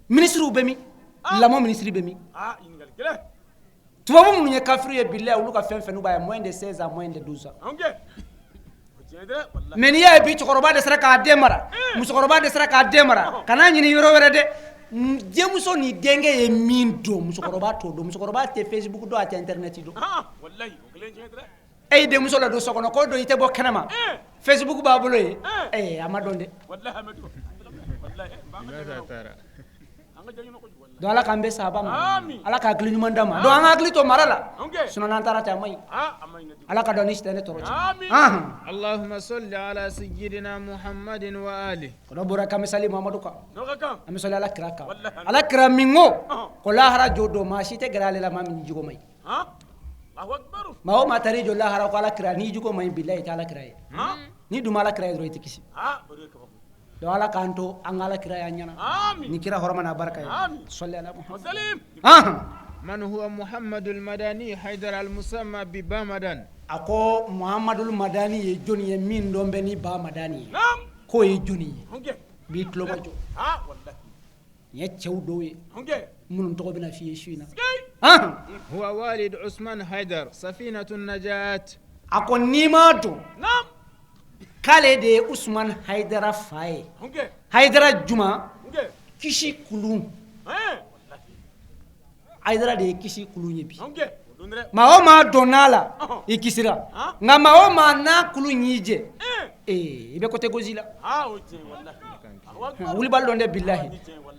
Minisiriw bɛ min? Lamɔ minisiri bɛ min? Tubabu minnu ye kafiri ye, bilahi, olu ka fɛn fɛn b'a ye moins de 16 ans, moins de 12 ans. Mais n'i y'a ye bi cɛkɔrɔba dɛsɛra k'a den mara, musokɔrɔba dɛsɛra k'a den mara, kan'a ɲini yɔrɔ wɛrɛ dɛ. Denmuso ni denkɛ ye min dɔn, musokɔrɔba t'o dɔn. Musokɔrɔba tɛ Facebook dɔn, a tɛ internet dɔn. E y'i denmuso ladon so kɔnɔ k'o don, i tɛ bɔ kɛnɛ ma, Facebook b'a bolo yen. Ee, a ma dɔn dɛ. Donc Ala k'an bɛɛ saba ma, Ala ka hakili ɲuman d'an ma. Donc an ka hakili to mara la, sinon n'an taara ten, a ma ɲi. Ala ka dɔn ni sitanɛ tɔɔrɔ cɛ. اللهم صل على سيدنا محمد وآله. Kɔnɔ bɔra k'an bɛ sali Mamadu kan, an bɛ sali Ala kira kan. Ala kira min ko ko lahara jɔ don, maa si tɛ gɛrɛ ale la maa min jogo man ɲi. Maa o maa taar'i jɔ lahara ko Ala kira, n'i jogo man ɲi, bilahi, i tɛ Ala kira ye. N'i dun ma Ala kira ye dɔrɔn, i tɛ kisi. Donc Ala k'an to an ka Ala kira y'an ɲɛna ni kira hɔrɔma n'a barika ye. Sɔli ala Muhammad. من هو محمد المدني حيدر المسمى ببامدان؟ A ko Muhamadul Madani ye jɔnni ye min dɔn bɛ ni ba Madani ye? K'o ye jɔnni ye? B'i tulo majɔ, nin ye cɛw dɔw ye minnu tɔgɔ bɛna f'i ye su in na. هو والد عثمان حيدر سفينة النجاة. A ko n'i m'a dɔn k'ale de ye Usman Hayidara fa ye, Hayidara juma, kisi kulun. Hayidara de ye kisi kulun ye. Bi maa o maa donn'a la, i kisira. Nka maa o maa n'a kulun y'i jɛ, ee, i bɛ côté gauche la. Wulibali dɔn dɛ, bilahi.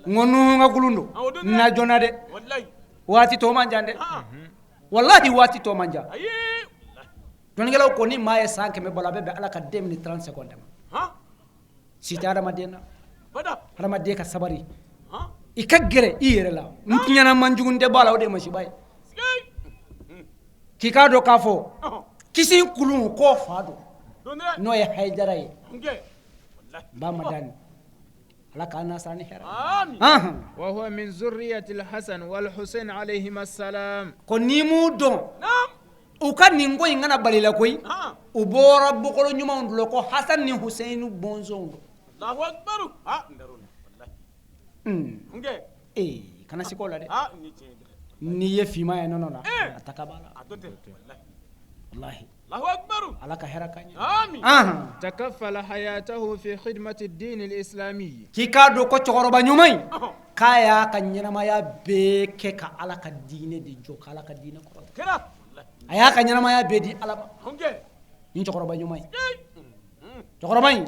N ko Nuhu ka kulun don na joona dɛ, waati tɔ man jan dɛ, walahi, waati tɔ man jan. Dɔnnikɛlaw ko ni maa ye san 100 balo, a bɛ bɛn Ala ka 2 minutes 30 secondes ma. Si tɛ hadamaden na. Hadamaden ka sabari, i ka gɛrɛ i yɛrɛ la. N tiɲɛna, man jugu tɛ bɔ a la, o de ye masiba ye. K'i k'a dɔn k'a fɔ kisi kulun k'o fa don, n'o ye Hayidara ye, ba Madani. Ala k'an n'a sara ni hɛrɛ. وهو من ذرية الحسن والحسين عليهما السلام. Ko n'i m'u dɔn, u ka nin ko in kana bali la koyi. U bɔra bɔkolo ɲumanw de la, ko Hasan ni Hussein bɔnsɔnw don. Ee, kana sigi o la dɛ. N'i ye finman ye nɔnɔ la, a ta ka b'a la, walahi. Ala ka hɛrɛ ka ɲɛ. تكفل حياته في خدمة الدين الإسلامي. K'i k'a dɔn ko cɛkɔrɔba ɲuman in, k'a y'a ka ɲɛnamaya bɛɛ kɛ ka Ala ka diinɛ de jɔ, ka Ala ka diinɛ kɔrɔta. A y'a ka ɲɛnamaya bɛɛ di Ala ma, nin cɛkɔrɔba ɲuman in. Cɛkɔrɔba in,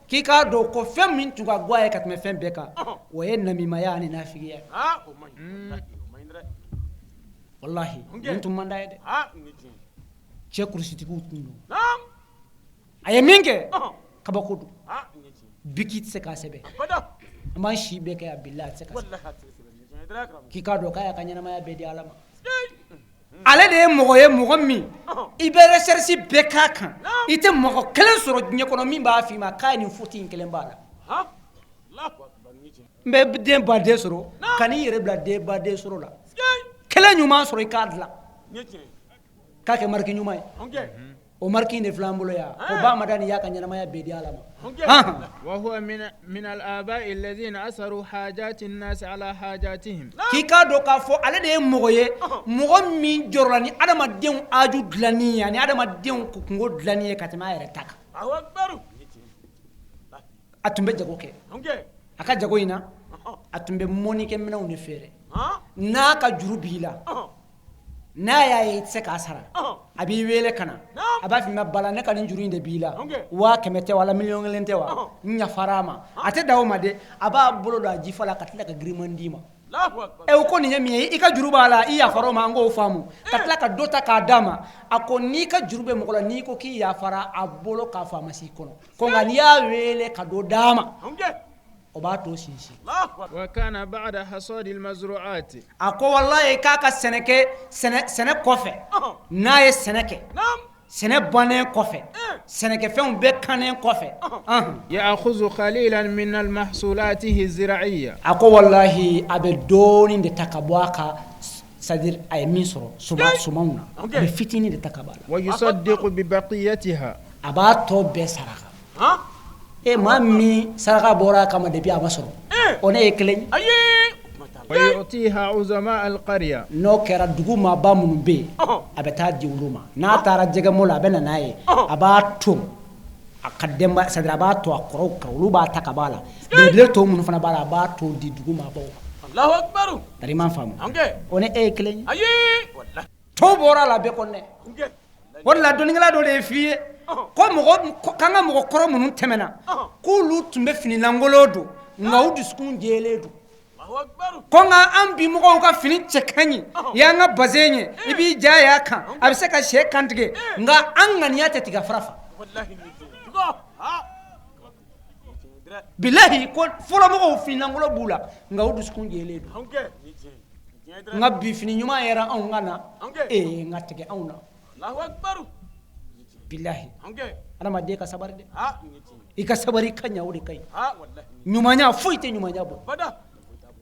k'i k'a dɔn ko fɛn min tun ka go a ye ka tɛmɛ fɛn bɛɛ kan, o ye namimaya ani nafigiya. Walahi, nin tun man d'a ye dɛ. Cɛ kurusitigiw tun don. A ye min kɛ, kabako don. Biki tɛ se k'a sɛbɛn. An b'an si bɛɛ kɛ a bila a tɛ se ka sɛbɛn. K'i k'a dɔn k'a y'a ka ɲɛnamaya bɛɛ di Ala ma. Ale de ye mɔgɔ ye, mɔgɔ min i bɛ recherche bɛɛ k'a kan, i tɛ mɔgɔ kelen sɔrɔ diɲɛ kɔnɔ min b'a f'i ma k'a ye nin faute in kelen b'a la. N bɛ den baden sɔrɔ, ka n'i yɛrɛ bila den baden sɔrɔ la, kelen ɲuman sɔrɔ i k'a dilan k'a kɛ marque ɲuman ye. O marque in de filɛ an bolo yan. O ba Madani y'a ka ɲɛnamaya bɛɛ di Ala ma. وهو من الآباء الذين أثروا حاجات الناس على حاجاتهم. K'i k'a dɔn k'a fɔ ale de ye mɔgɔ ye, mɔgɔ min jɔrɔla ni adamadenw aju dilanni ye ani adamadenw kungo dilanni ye ka tɛmɛ a yɛrɛ ta kan. A tun bɛ jago kɛ. A ka jago in na, a tun bɛ mɔnikɛminɛnw de feere. N'a ka juru b'i la, n'a y'a ye i tɛ se k'a sara, a b'i wele ka na, a b'a f'i ma: bala, ne ka nin juru in de b'i la, 100 000 tɛ wa, 1 million tɛ wa, n yafara a ma. A tɛ da o ma dɛ, a b'a bolo don a jifa la ka tila ka giriman d'i ma. Ɛ, o ko nin ye min ye, i ka juru b'a la, i yafara o ma, an k'o faamu, ka tila ka dɔ ta k'a d'a ma. A ko n'i ka juru bɛ mɔgɔ la, n'i ko k'i yafara a bolo k'a fɔ a ma s'i kɔnɔ ko, nka n'i y'a wele ka dɔ d'a ma, o b'a to sinsin. وكان بعد حصاد المزروعات A ko walayi, k'a ka sɛnɛ kɛ, sɛnɛ kɔfɛ, n'a ye sɛnɛ kɛ, sɛnɛ bannen kɔfɛ, sɛnɛkɛfɛnw bɛɛ kannen kɔfɛ. يأخذ قليلا من المحصولاته الزراعية. A ko walahi, a bɛ dɔɔnin de ta ka bɔ a ka, c'est à dire a ye min sɔrɔ sumanw na, a bɛ fitinin de ta ka bɔ a la. ويصدق ببقيتها. A b'a tɔ bɛɛ saraka. E maa min saraka bɔra a kama depuis a ma sɔrɔ, o ne ye kelen ye. ويعطيها عظماء القرية. N'o kɛra, dugu maaba minnu bɛ yen, a bɛ taa di olu ma. N'a taara jɛgɛmɔ la, a bɛ na n'a ye, a b'a to a ka denba, c'est à dire a b'a to a kɔrɔw kan, olu b'a ta ka bɔ a la. Belebele tɔ minnu fana b'a la, a b'a to di dugu maabaw ma. Tari m'a faamu, o ni e ye kelen ye. Tɔw bɔra a la bɛɛ kɔnɛ. O de la, dɔnnikɛla dɔ de ye f'i ye ko mɔgɔ k'an ka mɔgɔkɔrɔ minnu tɛmɛna, k'olu tun bɛ fini lankolon don, nka u dusukun jɛlen don. Ko nka an bi mɔgɔw ka fini cɛ ka ɲi, i y'an ka bazɛn ye, i b'i ja y'a kan, a bɛ se ka sɛ kantigɛ, nka an ŋaniya tɛ tiga fara fa. Bilahi, ko fɔlɔmɔgɔw fini lankolon b'u la, nka u dusukun jɛlen don. Nka bi fini ɲuman yɛrɛ anw ka na ee, n ka tigɛ anw na. Bilahi, adamaden ka sabari dɛ, i ka sabari i ka ɲa, o de ka ɲi. Ɲumanya foyi tɛ ɲumanya bɔ,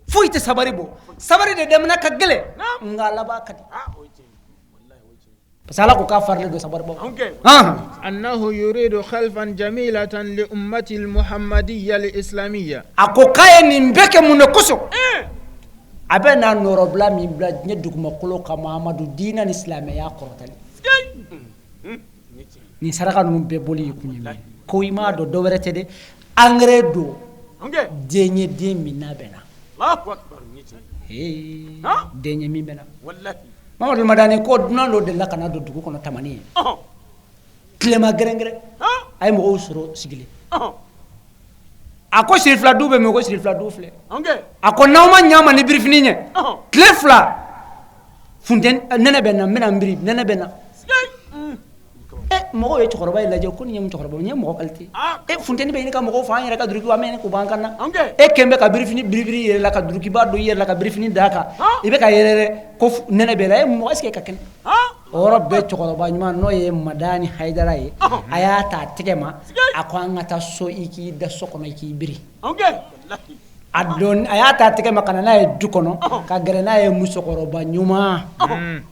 foyi tɛ sabari bɔ. Sabari de daminɛ ka gɛlɛn, nka a laban ka di, parce que Ala ko k'a farilen don sabari bɔ. أنه يريد خلفا جميلة لأمة المحمدية الإسلامية. A ko k'a ye nin bɛɛ kɛ mun de kosɔn? A bɛ n'a nɔrɔbila min bila diɲɛ dugumakolo kan, Mahamadu diinɛ ni silamɛya kɔrɔtali. Nin saraka ninnu bɛɛ bɔli y'i kun ye min ye, ko i m'a dɔn, dɔ wɛrɛ tɛ dɛ, engrais don den ye, den min n'a bɛnna den ye min bɛnna. Mamadu Madani ko dunan dɔ delila ka na don dugu kɔnɔ tamani ye, tilema gɛrɛngɛrɛn, a ye mɔgɔw sɔrɔ sigilen. A ko sirifila du bɛ min? Ko sirifila du filɛ. A ko n'aw ma ɲa ma ni birifini ɲɛ, tile 2 funteni nɛnɛ bɛ na, n bɛna n biri, nɛnɛ bɛ na. E, mɔgɔw ye cɛkɔrɔba in lajɛ ko nin ye mun cɛkɔrɔba ye, nin ye mɔgɔ qualité e, funteni bɛ ɲini ka mɔgɔw fa, an yɛrɛ ka duloki an bɛ ɲini k'o bɔ an kan na. E kɛn bɛ ka birifini biribiri i yɛrɛ la, ka dulokiba don i yɛrɛ la, ka birifini d'a kan, i bɛ ka yɛrɛ yɛrɛ ko nɛnɛ bɛ la. E mɔgɔ, est ce que e ka kɛnɛ? O yɔrɔ bɛɛ, cɛkɔrɔba ɲuman n'o ye Madani Hayidara ye, a y'a ta a tɛgɛ ma, a ko an ka taa so, i k'i da so kɔnɔ, i k'i biri. A don, a y'a ta a tɛgɛ ma ka na n'a ye du kɔnɔ, ka gɛrɛ n'a ye musokɔrɔba ɲuman.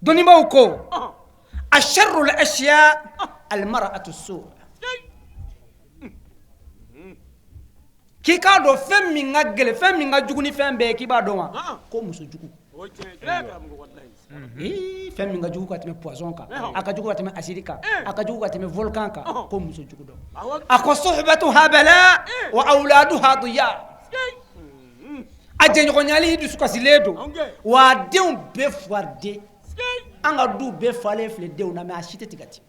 Dɔnnibaw ko أشر الأشياء المرأة السوء. K'i k'a dɔn fɛn min ka gɛlɛn, fɛn min ka jugu ni fɛn bɛɛ ye, k'i b'a dɔn wa? Ko muso jugu. Fɛn min ka jugu ka tɛmɛ poison kan, a ka jugu ka tɛmɛ acide kan, a ka jugu ka tɛmɛ volcan kan, ko muso jugu dɔn. A ko صحبتها بلاء وأولادها ضياء. A jɛɲɔgɔnyali, i dusu kasilen don wa, a denw bɛɛ fugariden. An ka du bɛɛ falen filɛ denw na, mais a si tɛ tigɛ ten.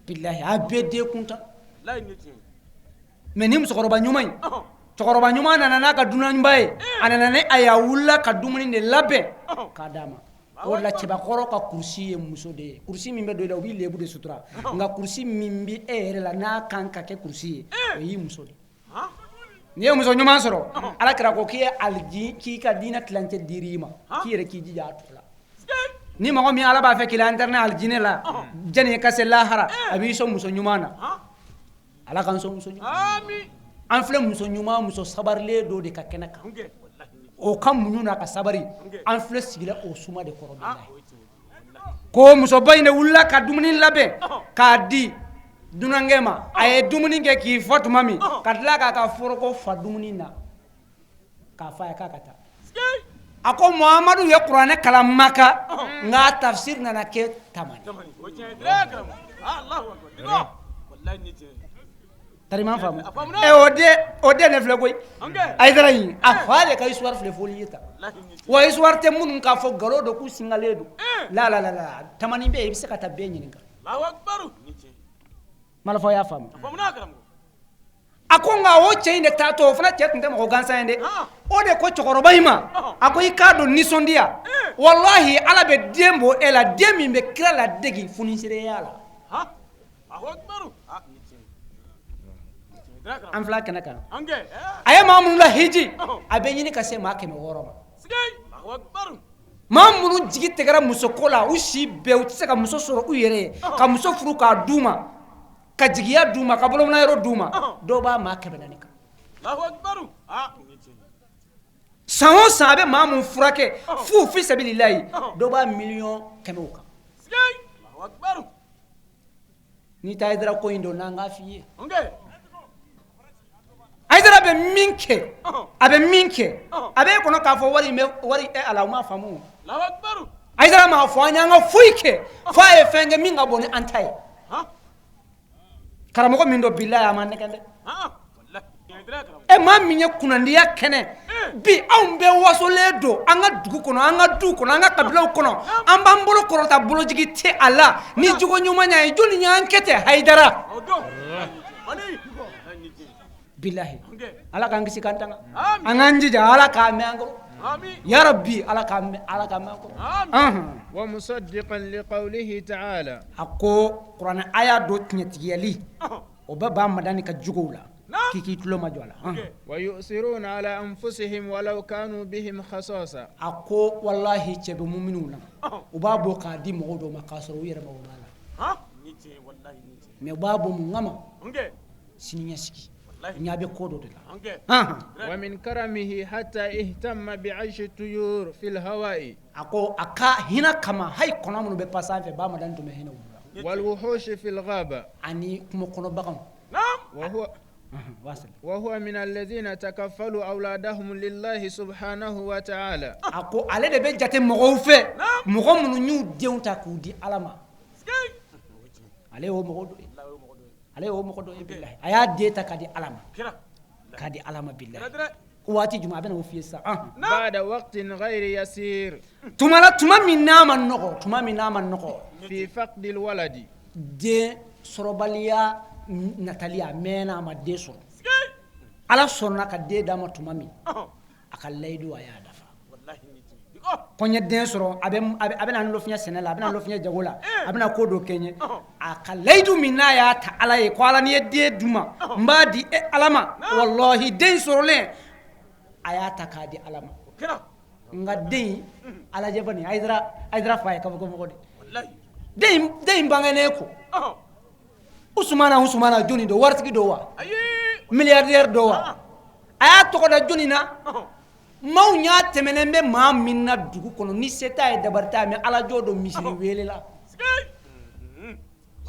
Bilahi, a bɛɛ den kuntan. Mais ni musokɔrɔba ɲuman in, cɛkɔrɔba ɲuman nana n'a ka dunanba ye, a nana ni a ye, a wulila ka dumuni de labɛn k'a d'a ma. O de la cɛbakɔrɔ ka kurusi ye muso de ye. Kurusi min bɛ don i la, o b'i lebu de sutura, nka kurusi min bɛ e yɛrɛ la n'a kan ka kɛ kurusi ye, o y'i muso de ye. N'i ye muso ɲuman sɔrɔ, Ala kira ko k'i ye aliji k'i ka diinɛ tilancɛ dir'i ma, k'i yɛrɛ k'i jija a tɔ la. Ni mɔgɔ min Ala b'a fɛ k'i la internet alijinɛ la, jani i ka se lahara, a b'i sɔn muso ɲuman na. Ala k'an sɔn muso ɲuman. An filɛ muso ɲuman, muso sabarilen dɔ de ka kɛnɛ kan, o ka muɲu n'a ka sabari, an filɛ sigila o suma de kɔrɔ. Bilahi, ko musoba in de wulila ka dumuni labɛn k'a di dunankɛ ma. A ye dumuni kɛ k'i fa tuma min, ka tila k'a ka foroko fa dumuni na k'a fa ye k'a ka taa. A ko Muhamadu ye kuranɛ kalan Maka, nka tafsir nana kɛ Tamani. Tarima faamu ɛ, o den de filɛ koyi, Ayidara in, a fa de ka histoire filɛ fɔli ye tan. Wa histoire tɛ minnu k'a fɔ nkalon don, k'u singalen don. La la la la, Tamani bɛ yen, i bɛ se ka taa bɛɛ ɲininka. Malafɔ y'a faamu. A ko nka o cɛ in de taatɔ, o fana cɛ tun tɛ mɔgɔ gansan ye dɛ. O de ko cɛkɔrɔba in ma, a ko i k'a dɔn nisɔndiya, walahi Ala bɛ den bɔ e la, den min bɛ kira ladegi fonisereya la. An fila kɛnɛ kan, a ye maa minnu lahiji, a bɛ ɲini ka se maa 600 ma. Maa minnu jigi tigɛra musoko la, u si bɛɛ u tɛ se ka muso sɔrɔ u yɛrɛ ye, ka muso furu k'a d'u ma, ka jigiya d'u ma, ka bolomina yɔrɔ d'u ma, dɔw b'a maa 400 kan. San o san a bɛ maa min furakɛ fu fi sabililayi, dɔw b'a 100 miliyɔn kan. N'i taa Hayidara ko in dɔn, n'an k'a f'i ye, Hayidara bɛ min kɛ, a bɛ min kɛ, a b'e kɔnɔ k'a fɔ wari bɛ wari e ala, o m'a faamu. Hayidara m'a fɔ an y'an ka foyi kɛ, f'a ye fɛn kɛ min ka bon ni an ta ye. Karamɔgɔ min don, bilayi a ma nɛgɛn dɛ. E maa min ye kunnandiya kɛnɛ bi, anw bɛɛ wasolen don an ka dugu kɔnɔ, an ka du kɔnɔ, an ka kabilaw kɔnɔ, an b'an bolo kɔrɔta, bolojigi tɛ a la ni jogo ɲumanya ye. Jɔnni y'an kɛ ten? Hayidara. Bilahi, Ala k'an kisi k'an tanga, an k'an jija, Ala k'a mɛn an kɔrɔ, ya rabbi, Ala k'a mɛn, Ala k'a mɛn an kɔrɔ. ومصدقا لقوله تعالى. A ko kuranɛ aya dɔ tiɲɛtigiyali, o bɛɛ b'a madani ka jogow la, k'i k'i tulo majɔ a la. ويؤثرون على أنفسهم ولو كانوا بهم خصاصة. A ko walahi, cɛ bɛ muminw na, u b'a bɔ k'a di mɔgɔw dɔw ma k'a sɔrɔ u yɛrɛ mago b'a la, mais u b'a bɔ mun kama? Siniɲɛsigi ɲa bɛ ko dɔ de la. ومن كرمه حتى اهتم بعيش الطيور في الهواء. A ko a ka hinɛ kama, hali kɔnɔ minnu bɛ pan sanfɛ, ba madani tun bɛ hinɛ olu la. والوحوش في الغابة. Ani kungo kɔnɔ baganw. وهو واصل. وهو من الذين تكفلوا أولادهم لله سبحانه وتعالى. A ko ale de bɛ jate mɔgɔw fɛ, mɔgɔ minnu y'u denw ta k'u di Ala ma, ale y'o mɔgɔ dɔ ye, ale y'o mɔgɔ dɔ ye. Bilahi, a y'a den ta k'a di Ala ma, k'a di Ala ma. Bilahi, waati jumɛn? A bɛna o f'i ye sisan. بعد وقت غير يسير. Tuma la, tuma min n'a ma nɔgɔ, tuma min n'a ma nɔgɔ. في فقد الولد. Den sɔrɔbaliya natali, a mɛnna a ma den sɔrɔ, Ala sɔnna ka den d'a ma tuma min, a ka layidu, a y'a dafa. Ko n ye den sɔrɔ, a bɛ na n lɔfiɲɛ sɛnɛ la, a bɛ na n lɔfiɲɛ jago la, a bɛna ko dɔ kɛ n ye. A ka layidu min n'a y'a ta Ala ye, ko Ala, n'i ye den d'u ma, n b'a di e Ala ma. Walahi, den sɔrɔlen, a y'a ta k'a di Ala ma. Nka den in, alajɛ bani, Hayidara, Hayidara fa ye kabako mɔgɔ de. Den in bangenen ko Usumana, Usumana jɔnni don? Waritigi don wa? Milliardaire don wa? A y'a tɔgɔ da jɔnni na? Maaw y'a tɛmɛnen bɛ maa min na dugu kɔnɔ, ni se t'a ye, dabari t'a ye, mais alajɔ don, misiri wele la.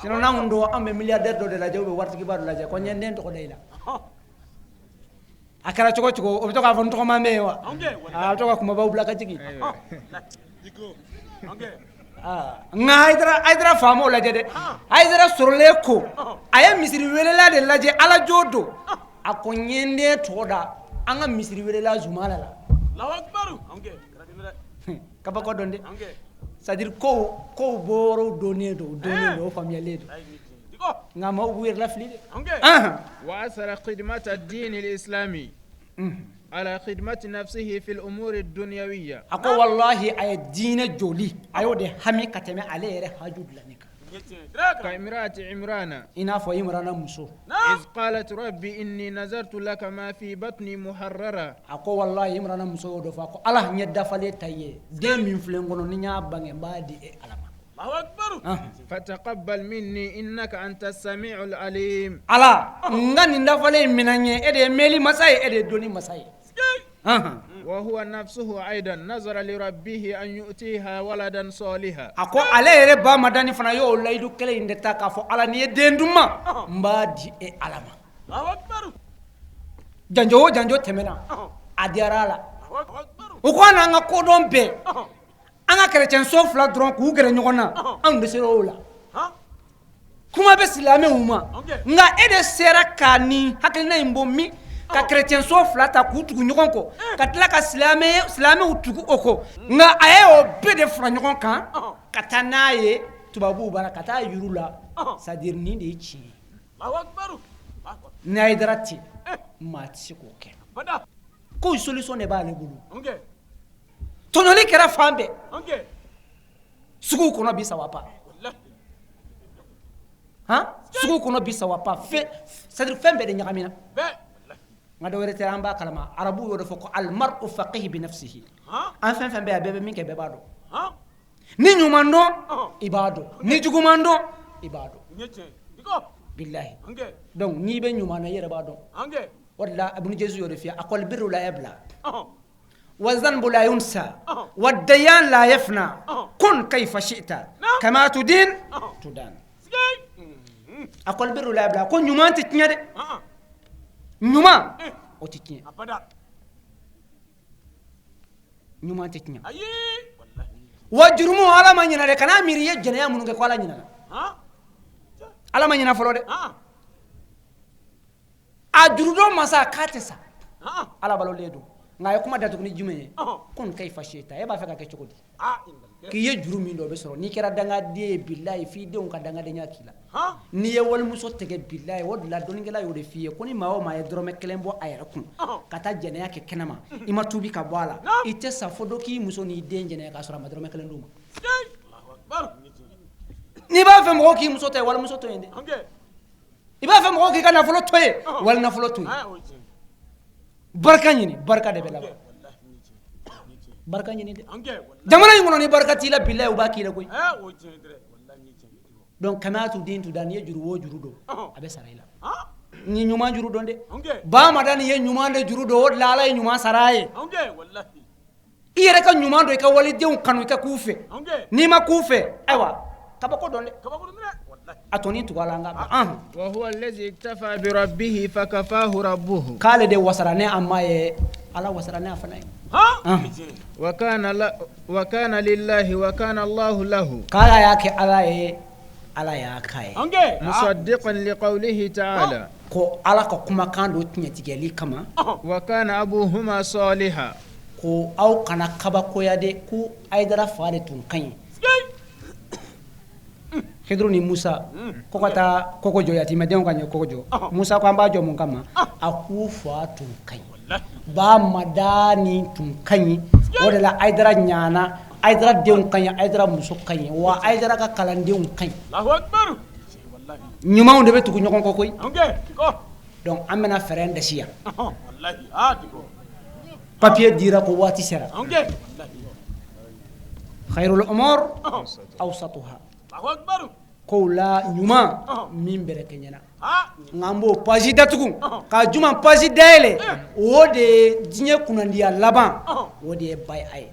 Sinon n'an kun don, an bɛ milliardaire dɔ de lajɛ ou bien waritigiba dɔ lajɛ ko n ye n den tɔgɔ da i la. A kɛra cogo cogo, o bɛ to k'a fɔ n tɔgɔma bɛ yen wa, a bɛ to ka kumabaw bila ka jigin. Nka Hayidara, Hayidara faamaw lajɛ dɛ. Hayidara sɔrɔlen ko a ye misiri welela de lajɛ, alajɔ don. A ko n ye n den tɔgɔ da an ka misiri welela Zumana la. Kabako dɔn dɛ, c'est à dire kow kow bɔyɔrɔw dɔnnen don, dɔnnen don, o faamuyalen don. Nka maaw b'u yɛrɛ lafili dɛ. وآثر خدمة الدين الإسلامي على خدمة نفسه في الأمور الدنيوية. A ko walahi, a ye diinɛ joli, a y'o de hami ka tɛmɛ ale yɛrɛ haju dilanni kan. كامرأة عمران. I n'a fɔ Imrana muso. إذ قالت ربي إني نذرت لك ما في بطني محررا. A ko walahi, Imrana muso y'o de fɔ, a ko Ala, n ye dafalen ta i ye, den min filɛ n kɔnɔ, ni n y'a bange, n b'a di e Ala ma. فتقبل مني إنك أنت السميع العليم. Ala, n ka nin dafalen in minɛ n ye, e de ye mɛnli masa ye, e de ye dɔnni masa ye. وهو نفسه أيضا نذر لربه أن يؤتيها ولدا صالحا. A ko ale yɛrɛ ba Madani fana y'o layidu kelen in de ta k'a fɔ Ala, n'i ye den d'u ma, n b'a di e Ala ma. Janjo o janjo tɛmɛna, a diyara a la. O ko an n'an ka kodɔn bɛɛ, an ka kerecɛnso fila dɔrɔn k'u gɛrɛ ɲɔgɔn na, anw de sera o la. Kuma bɛ silamɛw ma, nka e de sera ka nin hakilina in bɔ min ka kerecɛnso fila ta k'u tugu ɲɔgɔn kɔ, ka tila ka silamɛw tugu o kɔ. Nka a ye o bɛɛ de fara ɲɔgɔn kan ka taa n'a ye tubabuw bara, ka taa yuru la, c'est à dire nin de ye tiɲɛ ye. Ni Hayidara tɛ, maa tɛ se k'o kɛ. Ko solution de b'ale bolo. Tɔɲɔli kɛra fan bɛɛ, suguw kɔnɔ bi, ça va pas han, suguw kɔnɔ bi, ça va pas. Fɛn, c'est à dire fɛn bɛɛ de ɲagamina. Nka dɔ wɛrɛ tɛ, an b'a kalama, arabuw y'o de fɔ ko المرء فقيه بنفسه. An fɛn fɛn bɛ yan, bɛɛ bɛ min kɛ, bɛɛ b'a dɔn. Ni ɲuman dɔn, i b'a dɔn, ni juguman dɔn, i b'a dɔn, bilahi. Donc n'i bɛ ɲuman na, i yɛrɛ b'a dɔn. O de la Ibn Jésus y'o de f'i ye, a ko البر لا يبلى والذنب لا ينسى والديان لا يفنى كن كيف شئت كما تدين تدان. A ko البر لا يبلى, ko ɲuman tɛ tiɲɛ dɛ, ɲuman o tɛ tiɲɛ, ɲuman tɛ tiɲɛ. Wa jurumu, Ala ma ɲinɛ dɛ. Kan'a miiri i ye jɛnɛya minnu kɛ ko Ala ɲinɛna. Ala ma ɲinɛ fɔlɔ dɛ. A jurudon masa k'a tɛ sa, Ala balolen don. Nka a ye kuma datugu ni jumɛn ye? كن كيف شئت. E b'a fɛ ka kɛ cogo di? K'i ye juru min dɔn, o bɛ sɔrɔ. N'i kɛra dangaden ye, bilayi, f'i denw ka dangadenya k'i la. N'i ye walimuso tigɛ, bilayi, o de la dɔnnikɛla y'o de f'i ye ko ni maa o maa ye dɔrɔmɛ kelen bɔ a yɛrɛ kun ka taa jɛnɛya kɛ kɛnɛma, i ma tuubi ka bɔ a la, i tɛ sa fo dɔ k'i muso n'i den jɛnɛya k'a sɔrɔ a ma dɔrɔmɛ kelen d'u ma. N'i b'a fɛ mɔgɔw k'i muso to yen, walimuso to yen dɛ. I b'a fɛ mɔgɔw k'i ka nafolo to yen, wali nafolo to yen. Barika ɲini, barika de bɛ laban. Barika ɲini dɛ. Jamana in kɔnɔ, ni barika t'i la, bilayi, u b'a k'i la koyi. Donc كما تدين تدان. N'i ye juru o juru don, a bɛ sara i la. Ni ɲuman juru dɔn dɛ. Ba Madani ye ɲuman de juru don, o de la Ala ye ɲuman sara a ye. I yɛrɛ ka ɲuman don, i ka walidenw kanu, i ka k'u fɛ. N'i ma k'u fɛ, ayiwa, kabako dɔn dɛ, a tɔnin tugu a la. An ka وهو الذي اكتفى بربه فكفاه ربه. K'ale de wasara ne a ma ye, Ala wasara ne a fana ye. وكان لله وكان الله له. K'ala y'a kɛ Ala ye, Ala y'a k'a ye. مصدقا لقوله تعالى. Ko Ala ka kumakan don tiɲɛtigɛli kama. وكان أبوهما صالحا. Ko aw kana kabakoya de ko Hayidara fa de tun ka ɲi. Hidiru ni Musa ko ka taa koko jɔ, yatimɛdenw ka ɲɛ koko jɔ. Musa ko an b'a jɔ mun kama? A k'u fa tun ka ɲi, ba Madani tun ka ɲi. O de la Hayidara ɲana, Hayidara denw ka ɲi, Hayidara muso ka ɲi, wa Hayidara ka kalandenw ka ɲi. Ɲumanw de bɛ tugu ɲɔgɔn kɔ koyi. Donc an bɛna fɛɛrɛ dasi yan. Papier dira ko waati sera. خير الأمور أوسطها. Kow la ɲuman min bɛrɛ kɛ ɲɛna. Nka an b'o page datugu ka juma page dayɛlɛ, o de ye diɲɛ kunnandiya laban, o de ye baya ye.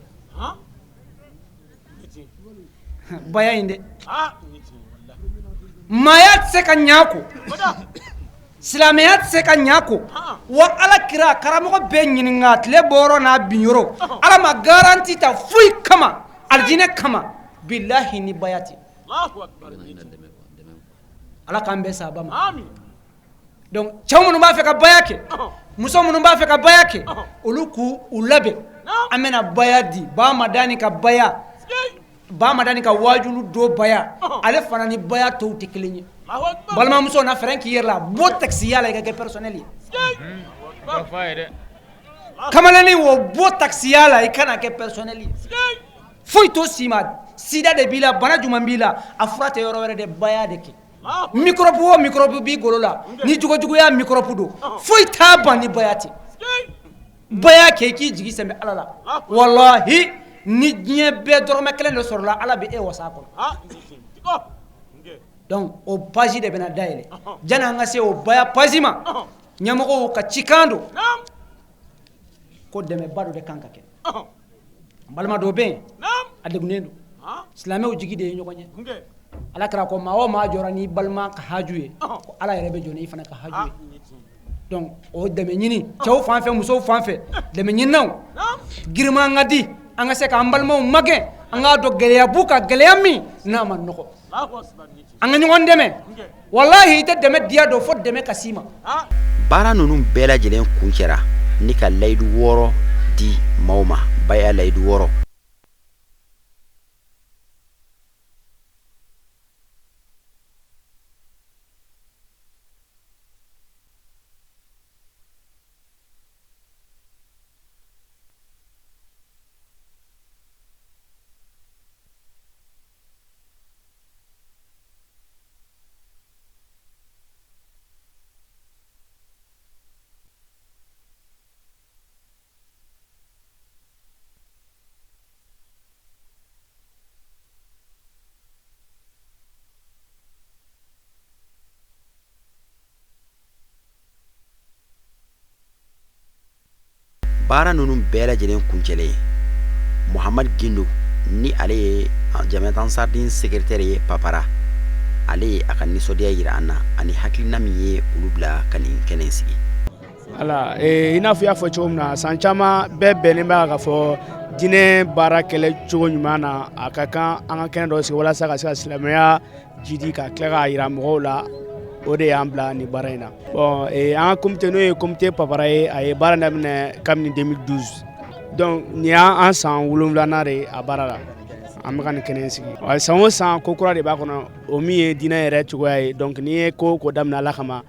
Baya in dɛ, maaya tɛ se ka ɲa ko, silamɛya tɛ se ka ɲa ko. Wa Ala kira karamɔgɔ bɛɛ ɲininka tile bɔyɔrɔ n'a binyɔrɔ, Ala ma garantie ta foyi kama, alijinɛ kama, bilahi, ni baya tɛ. Ala k'an bɛn sababa ma. Donc cɛw minnu b'a fɛ ka baya kɛ, muso minnu b'a fɛ ka baya kɛ, olu k'u u labɛn. An bɛna baya di ba Madani ka baya, ba Madani ka wajulu do baya, ale fana ni baya tɔw tɛ kelen ye. Balimamuso na fɛrɛn k'i yɛrɛ la, bɔ taxi la i ka kɛ personnel ye. Kamalennin wo, bɔ taxi la i kana kɛ personnel ye. Foyi t'o si ma, sida de b'i la, bana jumɛn b'i la, a fura tɛ yɔrɔ wɛrɛ dɛ, baya de kɛ. Microbe o microbe b'i golo la, ni jogojuguya microbe don, foyi t'a ban ni baya tɛ. Baya kɛ i k'i jigi sɛmɛ Ala la. Walahi ni diɲɛ bɛɛ dɔrɔmɛ kelen de sɔrɔla, Ala bɛ e wasa a kɔnɔ. Donc o page de bɛna dayɛlɛ. Janni an ka se o baya page ma, ɲɛmɔgɔw ka cikan don ko dɛmɛba dɔ de kan ka kɛ. N balima dɔw bɛ yen, a degunnen don, silamɛw jigi de ye ɲɔgɔn ye. Ala kɛra ko maa o maa jɔra n'i balima ka haju ye, ko Ala yɛrɛ bɛ jɔ n'i fana ka haju ye. Donc o dɛmɛ ɲini cɛw fan fɛ, musow fan fɛ, dɛmɛ ɲininaw giriman ka di, an ka se k'an balimaw magɛn, an k'a dɔn gɛlɛya b'u ka, gɛlɛya min n'a ma nɔgɔ, an ka ɲɔgɔn dɛmɛ. Walahi i tɛ dɛmɛ diya dɔn fo dɛmɛ ka s'i ma. Baara ninnu bɛɛ lajɛlen kuncɛra ni ka layidu 6 di maaw ma, baya layidu 6. Baara ninnu bɛɛ lajɛlen kuncɛlen, Muhamad Gindo, ni ale ye Jamiat Ansardin secrétaire ye Papara, ale ye a ka nisɔndiya yira an na ani hakilina min ye olu bila ka nin kɛnɛ sigi. Ala i n'a fɔ i y'a fɔ cogo min na, san caman bɛɛ bɛnnen b'a kan k'a fɔ diinɛ baara kɛlɛ cogo ɲuman na, a ka kan an ka kɛnɛ dɔ sigi walasa ka se ka silamɛya jidi ka tila k'a yira mɔgɔw la. O de y'an bila nin baara in na. Bon, an ka comité, n'o ye comité Papara ye, a ye baara daminɛ kabini 2012. Donc nin y'an san 7nan de ye a baara la. An bɛ ka nin kɛnɛ sigi san o san, ko kura de b'a kɔnɔ, o min ye diinɛ yɛrɛ cogoya ye. Donc n'i ye ko ko daminɛ Ala kama,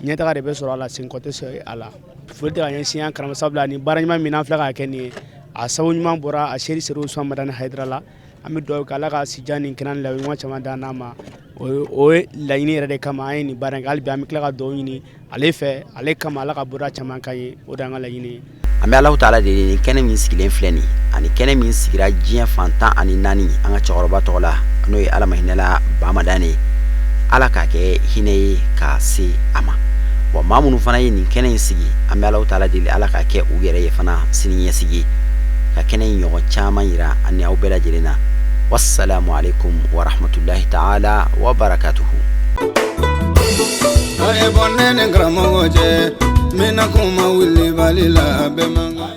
ɲɛtaga de bɛ sɔrɔ a la, senkɔ tɛ sɔrɔ a la. Foli tɛ ka ɲɛsin an karamɔgɔ, sabula ni baara ɲuman min an filɛ k'a kɛ nin ye, a sababu ɲuman bɔra a seri Serifu Usumani Madani Hayidara la. An bɛ dugawu kɛ Ala ka sijan ni kɛnɛya ni laɲuman caman d'an n'a ma. O ye laɲini yɛrɛ de kama an ye nin baara in kɛ. Hali bi an bɛ tila ka dugawu ɲini ale fɛ, ale kama Ala ka bɔda caman k'an ye. O de y'an ka laɲini ye. An bɛ Alahu taala deli, nin kɛnɛ min sigilen filɛ nin ani kɛnɛ min sigira diɲɛ fan 14 an ka cɛkɔrɔba tɔgɔ la, n'o ye Ala ma hinɛla Bamadani ye, Ala k'a kɛ hinɛ ye k'a se a ma. Wa maa minnu fana ye nin kɛnɛ in sigi, an bɛ Alahu taala deli Ala k'a kɛ u yɛrɛ ye fana sini ɲɛsigi ye, ka kɛnɛ in ɲɔgɔn caman yira an ni aw bɛɛ lajɛlen na. Wassalamu alaikum wa rahmatullahi ta'ala wa barakatuhu. A ye bɔ ne ni karamɔgɔ cɛ, n bɛna kuma wulibali la, bɛɛ man kan.